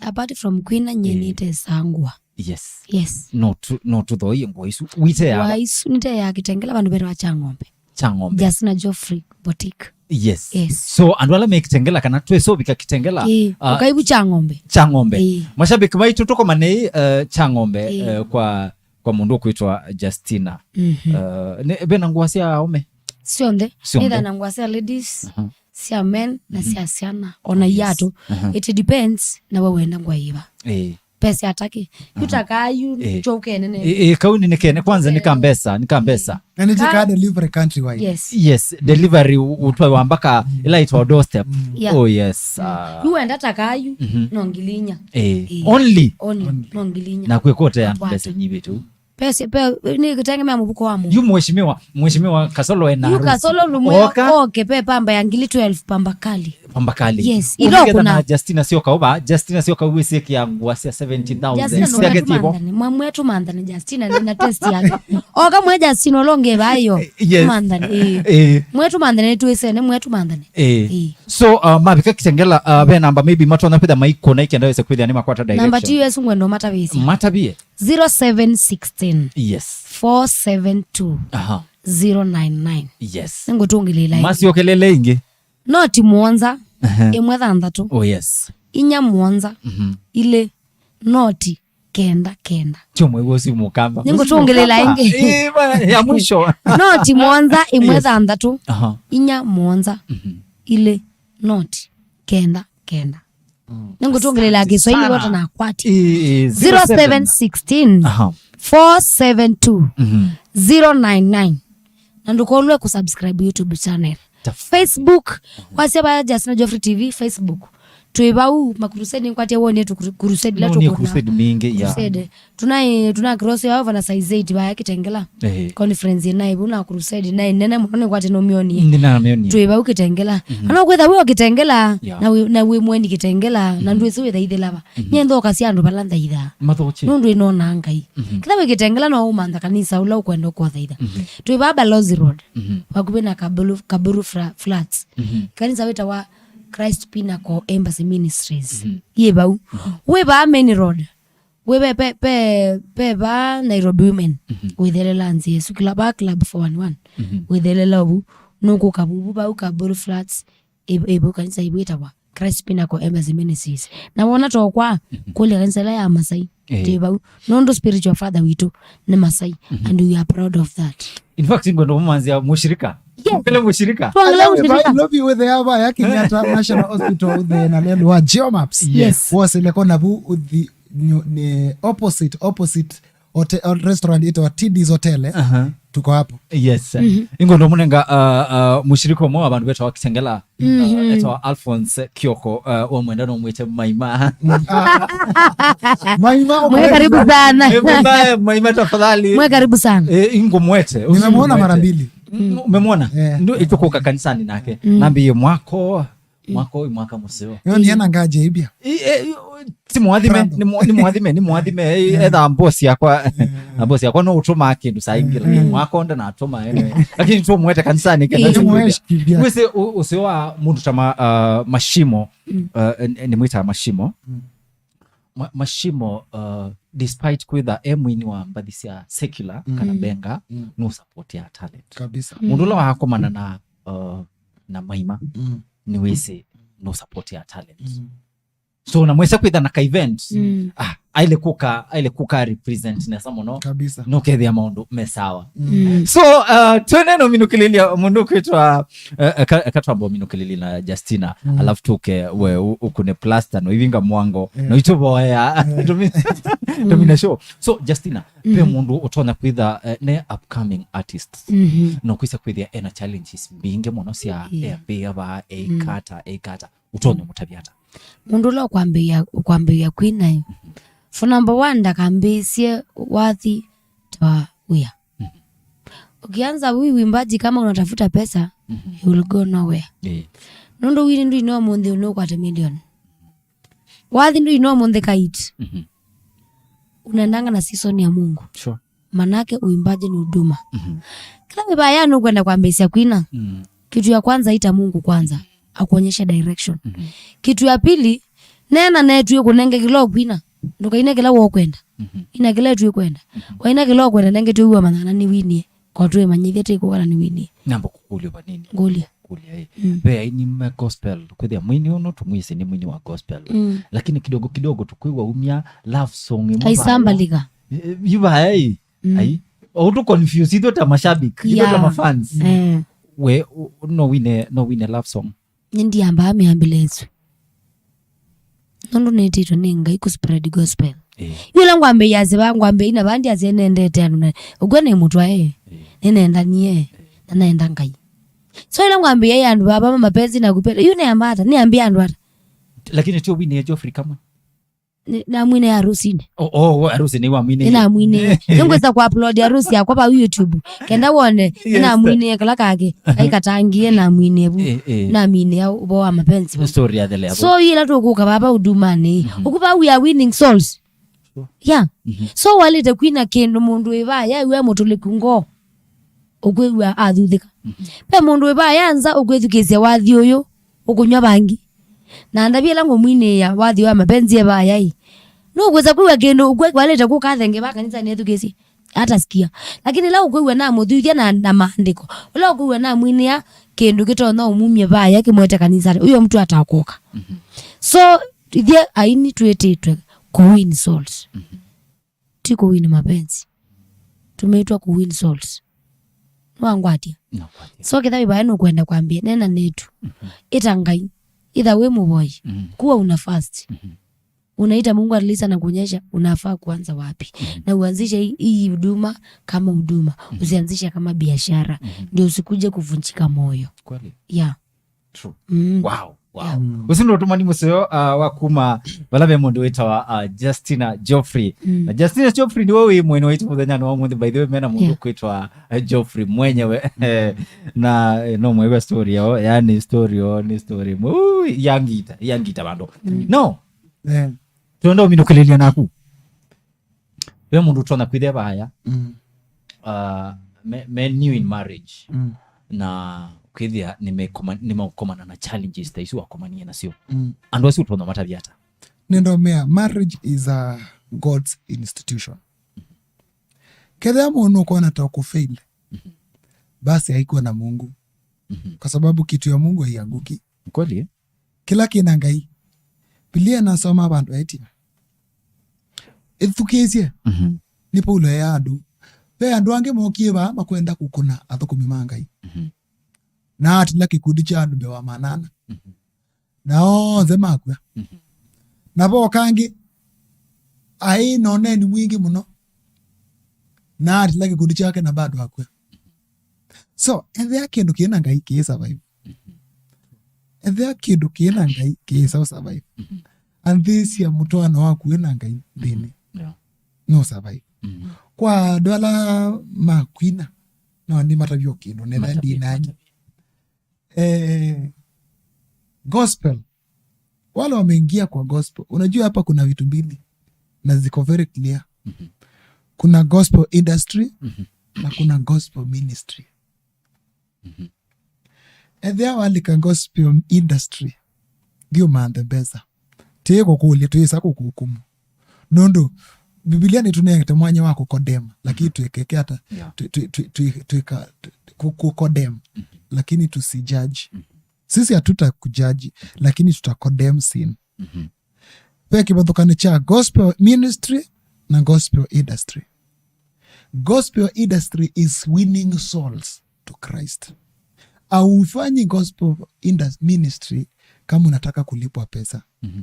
Apart from Queen, nye nite sangwa. Yes. Yes. No tu, no tu thoye ngwa isu. Wite ya. Wa isu nite ya kitengela bandu bere wa cha ng'ombe. Cha ng'ombe. Justina Geoffrey Boutique. Yes. Yes. So andu ala me kitengela kana twesovika kitengela, eh, uh, ukaibu cha ng'ombe. Cha ng'ombe. Eh. Mashabiki maitu tukomane, uh, cha ng'ombe, eh, kwa, kwa mundu kwitwa Justina. Uh, ne, bena ngwa cia aume? Sionthe. Sionthe. Nitha na ngwa cia ladies, cia men na cia ciana. Ona iatu. It depends na we wenda ngwa iva. Eh. Pesa ataki. Yutaka yu, eh, cho ukenene. Eh, eh, kauni ni kene kwanza ni kambesa, ni kambesa. Na ni jika delivery countrywide. Yes. Yes, delivery utwa wambaka ila itwa doorstep. Yeah. Oh yes. Ah. Yu wenda taka yu, no ngilinya. Eh, only. Only, no ngilinya. Na kwekote ya pesa nyibi tu. Pesa pe ni kitengemea mubuko wa mu. Yu mheshimiwa, mheshimiwa Kasolo ena. Yu Kasolo lumwe. Oke pe pamba ya ngili twelve pamba kali. Pamba kali. Yes. Ilo kuna Justina Sioka uba, Justina Sioka uwisi kia ngwa cia seventy thousand. Justina sia ketibo. Mwamwe tu mandhani Justina ni na test yake. Oka mwe Justina olonge bayo. Yes. Mandhani. Eh. Mwe tu mandhani tuisene mwe tu mandhani. Eh. So, uh, mabika kitengela, uh, be namba maybe matona kwitha maiko na ikenda wese kwitha ni makwata direction. Namba tu yesu ngwendo matavisi. Matavie. Zero seven sixteen. Yes. Four seven two. Aha. Zero nine nine. Yes. Ningutungilila. Masiokelele ingi. Noti muonza, ĩmwe thanthatũ, oh yes, inya muonza, ilĩ, noti kenda kenda. Tio mwĩw'o ũsu mũkamba. Nĩngũtũngĩlĩla ĩngĩ. Eh, bana, ya mwisho. Noti muonza, ĩmwe thanthatũ, inya muonza, ilĩ, noti kenda kenda. Nĩngũtũngĩlĩla Kiswahili wote na kwati. Eh, eh, zero seven sixteen, four seven two, zero nine nine. Na ndũkolwe kusubscribe YouTube channel. Facebook, wasya ba Justina Geoffrey T V, Facebook. Twĩ vau, makurusedi, nĩngwatie wonie tu kuru-, kurusedi la. No, ni tukuna kurusedi mingi, ya. Kurusedi. Tunaĩ, tuna cross ya over na size eight vaya Kitengela. Ehe. Conference naĩ vau na kurusedi, naĩ nene mũno nĩngwatie no mionie. Ndi na mionie. Twĩ vau Kitengela. Kana kwĩtha wĩ o Kitengela, na wĩ, na wĩ mweni Kitengela, na ndwĩsĩ wĩthaithĩla va. Nye nthoka sya andũ vala nthaithaa. Mathoche. Nũndũ ĩnona Ngai. Kĩtha wĩ Kitengela no ũmantha kanisa ũla ũkwenda ũkothaitha. Twĩ vaa Balozi Road. Vakuvĩ na Kaburu, Kaburu Fra-, Flats. Kanisa wĩtawa Christ Pinnacle Embassy Ministries. Yĩ vau. Wĩ vaa Main Road. Wĩ ve, pe, pe, pe vaa Nairobi Women. Wĩthelela nzĩa ĩsu kĩla vaa Club four one one. Wĩthelela ũvu. Nũkũka vuvu vau Kaburu Flats. Ĩ-, ĩvu kanisa ĩvu ĩtawa Christ Pinnacle Embassy Ministries. Na wona tokwa, kũlya kanisa ĩla ya Masai, eh, twĩ vau. Nũndũ spiritual father witũ nĩ Masai, and we are proud of that. In fact, ngwenda kũmanzia mũshirika. Yes. Kele mũshirika. Twangala mũshirika. Nairobi wĩthĩa vaya Kenyatta National Hospital wĩthĩa na lelo wa Geomaps. Yes. Wosele kona vu uthi nyu-, ni opposite, opposite hote-, o-, restaurant ĩtawa T D's Hotel, eh? Aha. Tuko hapo. Yes. Ingo ndo mũnenga, uh, uh, mũshirika ũmwe wa vandu vetawa Kitengela, uh, etawa Alphonse Kioko, uh, wa mwenda no mwite Maima. Maima, mwe karibu sana. Eh, Maima, Maima tafadhali. Mwe karibu sana. Eh, ingo mwete. Nimemwona mara mbili. Umemwona? Eh. Ndio itukuka kanisani nake. Nambiye mwako Mwaka ũyũ mwaka mũseo. Yo ni ana ngaje ibia. I, e, i, ti mwathime, ni mwa-, ni mwathime, ni mwathime. E, etha mbosi yakwa, na mbosi yakwa no ũtũmaa kĩndũ saa ingĩ, lakini mwaka ũnda natũma, anyway. Lakini tũmwete kanisani kenda. Wĩsĩ ũ-, ũseo wa mũndũ ta ma-, uh, Mashimo, uh, n-, nĩ mwĩtaa Mashimo. Ma-, Mashimo, uh, despite kwĩtha e mwini wa mbathi sya secular kana benga, no support ya talent. Kabisa. Mũndũ ũla wakomana na, uh, na Maima, nĩwĩsĩ no support ya talent. So na mwĩsa kwĩtha na ka event. Mm. Ah, aile kũka, aile kũka represent nesa mũno. Kabisa. Nũkethĩa maũndũ me sawa. Mm. So, uh, twende no minũkĩlĩlya mũndũ kwĩtwa, uh, eka, eka twamba minũkĩlĩlya na Justina, mm, alafu tuke we u- ukune plaster no ivinga mwango, yeah, no ituvoya. Yeah. Tumina show. So Justina, mm, pe mũndũ ũtonya kwĩtha, uh, ne upcoming artists. Mm-hmm. No kwĩsa kwĩthĩa ena challenges mbingĩ mũno cia, yeah, eambĩa va, eikata, eikata. Ũtonya mũtavya ata? Mũndũ ũla ũkwambĩĩa, ũkwambĩĩa kwina ĩ, for number one, ndakambĩĩsye wathi ta wa wĩa. Ukianza hii uimbaji kama unatafuta pesa, you will go nowhere. Eh. Nũndũ wini ndũino mũnthĩ ũnũkwate milioni. Wathi ndũino mũnthĩ kait. Mhm. Unaendanga na season ya Mungu. Sure. Manake uimbaji ni huduma. Mhm. Kĩla wĩvaya nũkwenda kwambĩĩsya kwina, mm, kitu ya kwanza, ita Mungu kwanza, akuonyeshe direction. Mhm. Kitu ya pili, neena netw'ĩ kũnenge kĩla ũkwina. Ndũkaine kĩla wokwenda. Mhm. Ina kĩla ĩtw'ĩ kwenda. Mhm. Waina kĩla ũkwenda, nenge twĩw'a manyana nĩwinie. Kwa twĩmanyĩthya tĩkũkana nĩwinie. Namba kũkũlya vanini. Ngũlya. Kũlya, eh. Mm. Ve aini ma gospel, kwĩthĩa mwini ũno tũmwĩsĩ nĩ mwini wa gospel. Mm. Lakini kidogo kidogo tũkwĩw'a umya love song ĩmwe. Aisambalika. Eh, yuvaya, eh. Mm. Ai. Ũtũ confuse ithuĩ ta mashabiki, ithuĩ ta, yeah, mafans. Eh. We, u- no wine, no wine love song. Nĩndiambaa mĩambĩle ĩsu. Nũndũ nĩtĩtwe nĩ Ngai kũ spread gospel. Eh. Yu ĩla ngwambĩĩa asya vaa, ngwambĩĩa ina vaa ndiasya nendete andũ na ũkw'a nĩ mũtwae. Eh. Nĩnendanie. Eh. Na naenda Ngai. So ĩla ngwambĩĩa andũ vaa vama mapenzi na kupenda. Yu nĩambaa ata? Nĩambĩa andũ ata? Lakini tio wine Geoffrey kama. Nĩ- namwine harusinĩ. Oh, oh, harusi nĩ wamwine. Nĩnamwine. Nĩngwĩsa ku upload harusi yakwa vau YouTube. Kenda wone, yes, nĩnamwine kala kake. Kaikatangie namwine vu. Eh, eh. Namwine ya ũvoo wa mapenzi. Story ya thele hapo. So ila tũkũka vava hudumani. Mhm. Ũku vau we are winning souls. Sure. Yeah. Mhm. So walĩte kwina kĩndũ mũndũ wĩ vaya we mũtũlĩku ngoo. Ũkwĩw'a athuthĩka. Mhm. Ve mũndũ wĩ vaya nza ũkwĩthukĩĩsya wathi ũyũ, ũkũnyw'a vangi. Na ndavya ĩla ngũmwinĩĩa wathi wa mapenzi e vaya ĩ. Nũkwĩsa kwĩw'a kĩndũ ũkwĩ- walĩte kũka athenge va kanisanĩ ethukĩĩsye. Atasikia. Lakini ĩla ũkwĩw'a namũthuthya na, na maandĩko. Ũla ũkwĩw'a namwinĩa kĩndũ kĩtonya ũmumye vaya kĩmwete kanisanĩ. Ũyo mtu atakũka. Mhm. So, ithyĩ aini twĩtĩtwe kũ win souls. Mhm. Ti kũ win mapenzi. Tumeitwa kũ win souls. Nĩwangwatia? Nakwambia. So kĩtha wĩ vaya nũkwenda kwambia, nena netu. Mhm. Ĩta Ngai. Itha wĩ mũvoi. Mhm. Kuwa una fast. Mhm. Unaita Mungu at least anakuonyesha unafaa kuanza wapi. Mhm. Na uanzishe hii, hii huduma kama huduma. Mhm. Usianzishe kama biashara. Mhm. Ndio usikuje kuvunjika moyo. Kweli. Yeah. True. Mm. Wow. Wow. Yeah. Mm. Ũsu nĩ ũtũmani mũseo, uh, wa kuma vala ve mũndũ wĩtawa, uh, Justina Geoffrey. Mm. Na Justina Geoffrey nĩwe wĩ mwene waitũ mũthenya wa ũmũnthĩ, by the way, mena mũndũ, yeah, kwĩtwa, uh, Geoffrey mwenyewe. Mm. Na, eh, no mwĩw'a story yao, yani story yao nĩ story ĩmwe. Ui, yangita, yangita vandũ. Mm. No. Yeah. Twenda ũminũkĩlĩlya naku. Ve mũndũ ũtonya kwĩthĩa vaya, mm, uh, me, me new in marriage, mm, na kwĩthĩa nĩmekoma- nĩmeũkomana na challenges ta isu wakomanie nasyo. Mm. Andũ asu ũtonya matavya ata? Nĩndomea, marriage is a God's institution. Kethĩa mũndũ ũkona ta ũkũfail, basi haikuwa na Mungu. Mhm. Kwa sababu kitu ya Mungu haianguki. Kweli. Kĩla kĩna Ngai. Bibilia nasoma vandũ etina. Ĩthukĩĩsye. Mhm. Nĩ Paulo ea andũ. Ve andũ angĩ mokie vaa makwenda kũkũna athũkũmi ma Ngai. Mhm. Na atila kĩkundi kya andũ mbee wa manana. Mhm. Na onthe makw'a. Mhm. Na voka angĩ aĩ na ũneeni mwingĩ mũno. Na atila kĩkundi kyake na bado akw'a. So, ethĩa kĩndũ kĩna Ngai kĩĩ survive. Mhm. Ethĩa kĩndũ kĩna Ngai kĩĩsa ũ survive. Mhm. Anthĩsya mũtwaano waku wĩna Ngai nthĩnĩ. Yeah. No survive. Mhm. Kwa andũ ala makwina, no nĩ matavyo kĩndũ, netha ndinanyi. Eh, gospel. Wale wameingia kwa gospel. Unajua hapa kuna vitu mbili na ziko very clear. Mhm. Kuna gospel industry, mhm, na kuna gospel ministry. Mhm. Ethĩa walika gospel industry, thiĩ ũmanthe mbesa. Tĩĩ kũkũlya, tũyĩsa kũkũhukumu. Nũndũ Bibilia nĩtũneete mwanya wa kũcondemn, lakini, mhm, twĩkeke ata? Yeah. Twi- twi- twi- twi- twĩka- twi- kũ- kũcondemn, mhm, lakini tusijudge. Mhm. Sisi hatuta kujudge, lakini tuta condemn sin. Mhm. Ve kĩvathũkany'o kya gospel ministry na gospel industry. Gospel industry is winning souls to Christ. Haufanyi gospel indus-, ministry kama unataka kulipwa pesa. Mhm.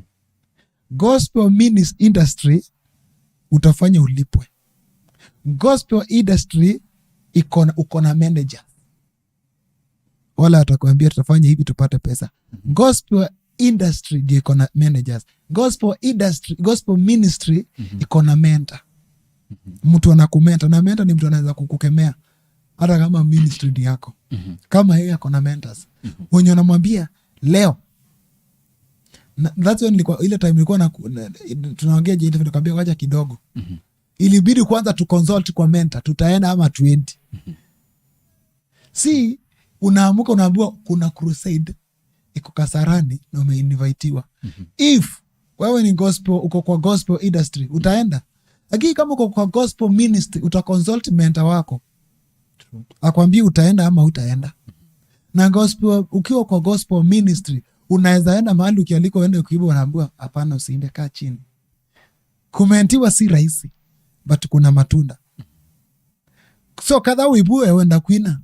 Gospel minis-, industry utafanya ulipwe. Gospel industry iko na, uko na manager. Wala atakwambia tutafanya hivi tupate pesa. Mhm. Gospel industry ndio iko na managers. Gospel industry, gospel ministry Mhm. iko na mentor. Mhm. Mtu anakumentor. Na mentor ni mtu anaweza kukukemea hata kama ministry ni yako. Mhm. Kama yeye ako na mentors. Mhm. Wenye wanamwambia leo. Na, that's when nilikuwa, ile time nilikuwa na, na, tunaongea je, nikaambia wacha kidogo. Mhm. Ilibidi kwanza tu consult kwa mentor, tutaenda ama tuendi. Mhm. Si unaamuka unaambiwa kuna crusade iko Kasarani na umeinvitiwa. Mhm. If wewe ni gospel, uko kwa gospel industry, utaenda. Lakini kama uko kwa gospel ministry, uta consult mentor wako. True. Akwambie utaenda ama utaenda. Na gospel, ukiwa kwa gospel ministry, unaweza enda mahali ukialikwa uende kuimba, unaambiwa hapana, usiimbe, kaa chini. Kumentiwa si rahisi, but kuna matunda. So, ketha wĩvu wenda kwina,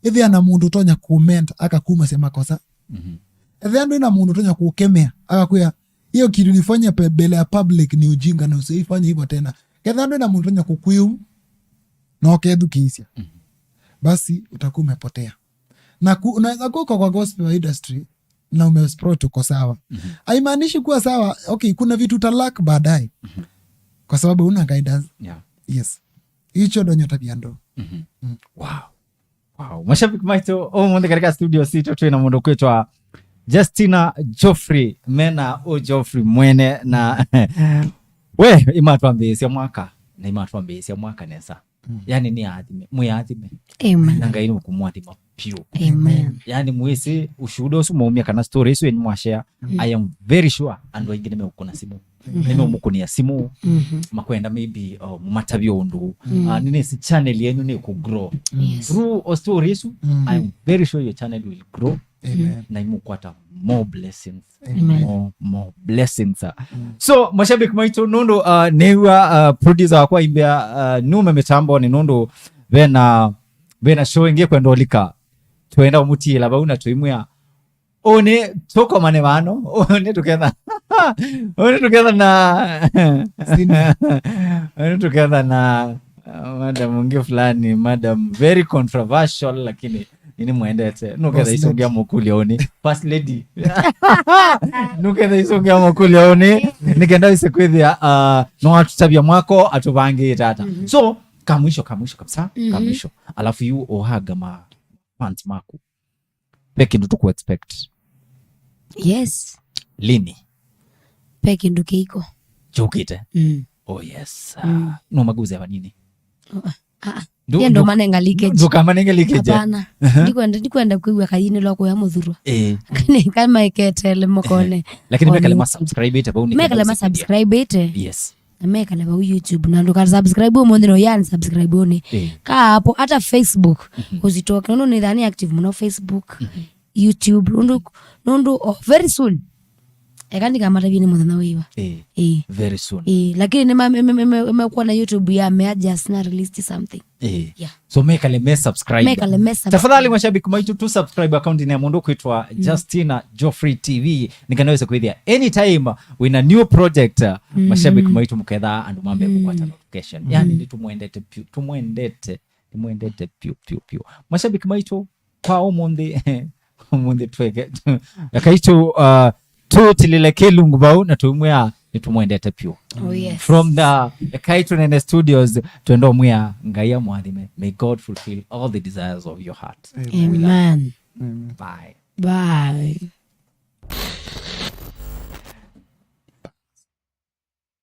ĩthĩa na mũndũ ũtonya kũmenta, akakumasya makosa. Mhm. Ethĩa ndwĩ na mũndũ ũtonya kũkemea, akakwĩa, "Hiyo kitu ulifanya pe-, mbele ya public ni ujinga na usiifanye hivyo tena." Ketha ndwĩ na mũndũ ũtonya kũkwĩu, na ũkethukĩĩsya. Mhm. Basi, utakuwa umepotea. Na ku-, unaweza kuwa uko kwa gospel industry, na umesprout uko sawa. Mhm. Haimaanishi kuwa sawa. Okay, kuna vitu uta lack baadaye. Mhm. Kwa sababu una guidance. Yeah. Yes. Hicho ndo nyota vya ndo. Mhm. Mm. Wow. Wow. Mashabiki maitũ, ũmũnthĩ katika studio sitũ twĩ na mũndũ kwĩtwa Justina Geoffrey, mena ũ Geoffrey mwene na we, imatwambĩĩsya mwaka, na imatwambĩĩsya mwaka nesa. Mm. Yani nĩ athime, mwĩ athime. Amen. Na Ngai nĩ ũkũmwathima piũ. Amen. Yani mwĩsĩ ushuhuda ũsu mwaumia kana story ĩsu yenyu mwashare, mm, I am very sure andũ aingĩ nĩmeũkũna simũ. Amen. Nĩmeũmũkũnĩa simũ, mhm, makwenda maybe, uh, mũmatavye ũndũ. Mm. Uh, nĩnĩsĩ channel yenyu nĩ kũ grow. Yes. Through o story ĩsu, mm, I am very sure your channel will grow. Amen. Na imũkwata more blessings. Amen. More, more blessings. Mm. So, mashabiki maitũ, nũndũ, uh, nĩw'a, uh, producer wakwa aimbĩa, uh, nume mĩtambonĩ nũndũ vena, vena show ĩngĩ kwenda ũlika. Twenda ũmũtiĩla vau na tũimwĩa, "Ũnĩ tũkomane vano, ũnĩ tũketha, ũnĩ tũketha na, Sini. Ũnĩ tũketha na, uh, madam ũngĩ fulani, madam very controversial, lakini nĩnĩmwendete." Nũketha isũngĩa mũkũlya ũnĩ. First lady. Nũketha isũngĩa mũkũlya ũnĩ. Nĩkenda wĩse kwĩthĩa, uh, no atũtavya mwako atũvangĩĩte ata. Mhm. So, kamwisho, kamwisho kabisa, mhm, kamwisho. Alafu yu ũhaga ma fans maku. Ve kĩndũ tũkũ expect. Yes. Lini? Ve kĩndũ kĩiko. Kyũkĩte? Mm. Oh yes. Mm. Ah, no maguze vanini. Oh, ah. Ah, ah. Ndu-, yendo ndu-, manenga leakage. Ndukamanenge leakage. Hapana. Aha. Ndikwenda, ndikwenda kwĩw'a kayini lwa kũya mũthurwa. Eh. Kama iketele mokone. Lakini mekale ma subscribe ite vau nĩ mekale ma subscribe ite. Yes. Na mekale vau YouTube. Na ndũka subscribe ũmũnthĩ no ya subscribe ũnĩ. Eh. Kaa hapo hata Facebook. Mhm. Usitoke. Nũndũ nĩ thani active mũno Facebook. Mhm. YouTube. Nũndũ, nũndũ, oh, very soon. Eka ndikamatavye nĩ mũthenya wĩva. Eh, eh, very soon. Eh, lakini nĩ ma-, me-, me-, me-, me-, mekuona YouTube ya me just na released something. Eh. Yeah. So mekale me subscribe. Mekale me subscribe. Tafadhali mashabiki maitũ tu subscribe account ya mũndũ kwĩtwa, mm, Justina Geoffrey T V. Nĩkenda wĩse kwĩthĩa anytime wĩna new project, mm, mashabiki maitũ mũketha andũ mambe, mm, kũkwata notification. Yani, mm, nĩ tũmwendete piũ, tũmwendete, tũmwendete piũ, piũ, piũ. Mashabiki maitũ, kwa ũmũnthĩ, ũmũnthĩ tweke, ekai tũ, uh, tũtilile kĩlungu vau na tũimwĩa nĩtũmwendete piũ. Oh, yes. From the Ekai Tũnene Studios, twenda ũmwĩa Ngai amwathime. May God fulfill all the desires of your heart. Amen. We love you. Amen. Amen. Bye. Bye.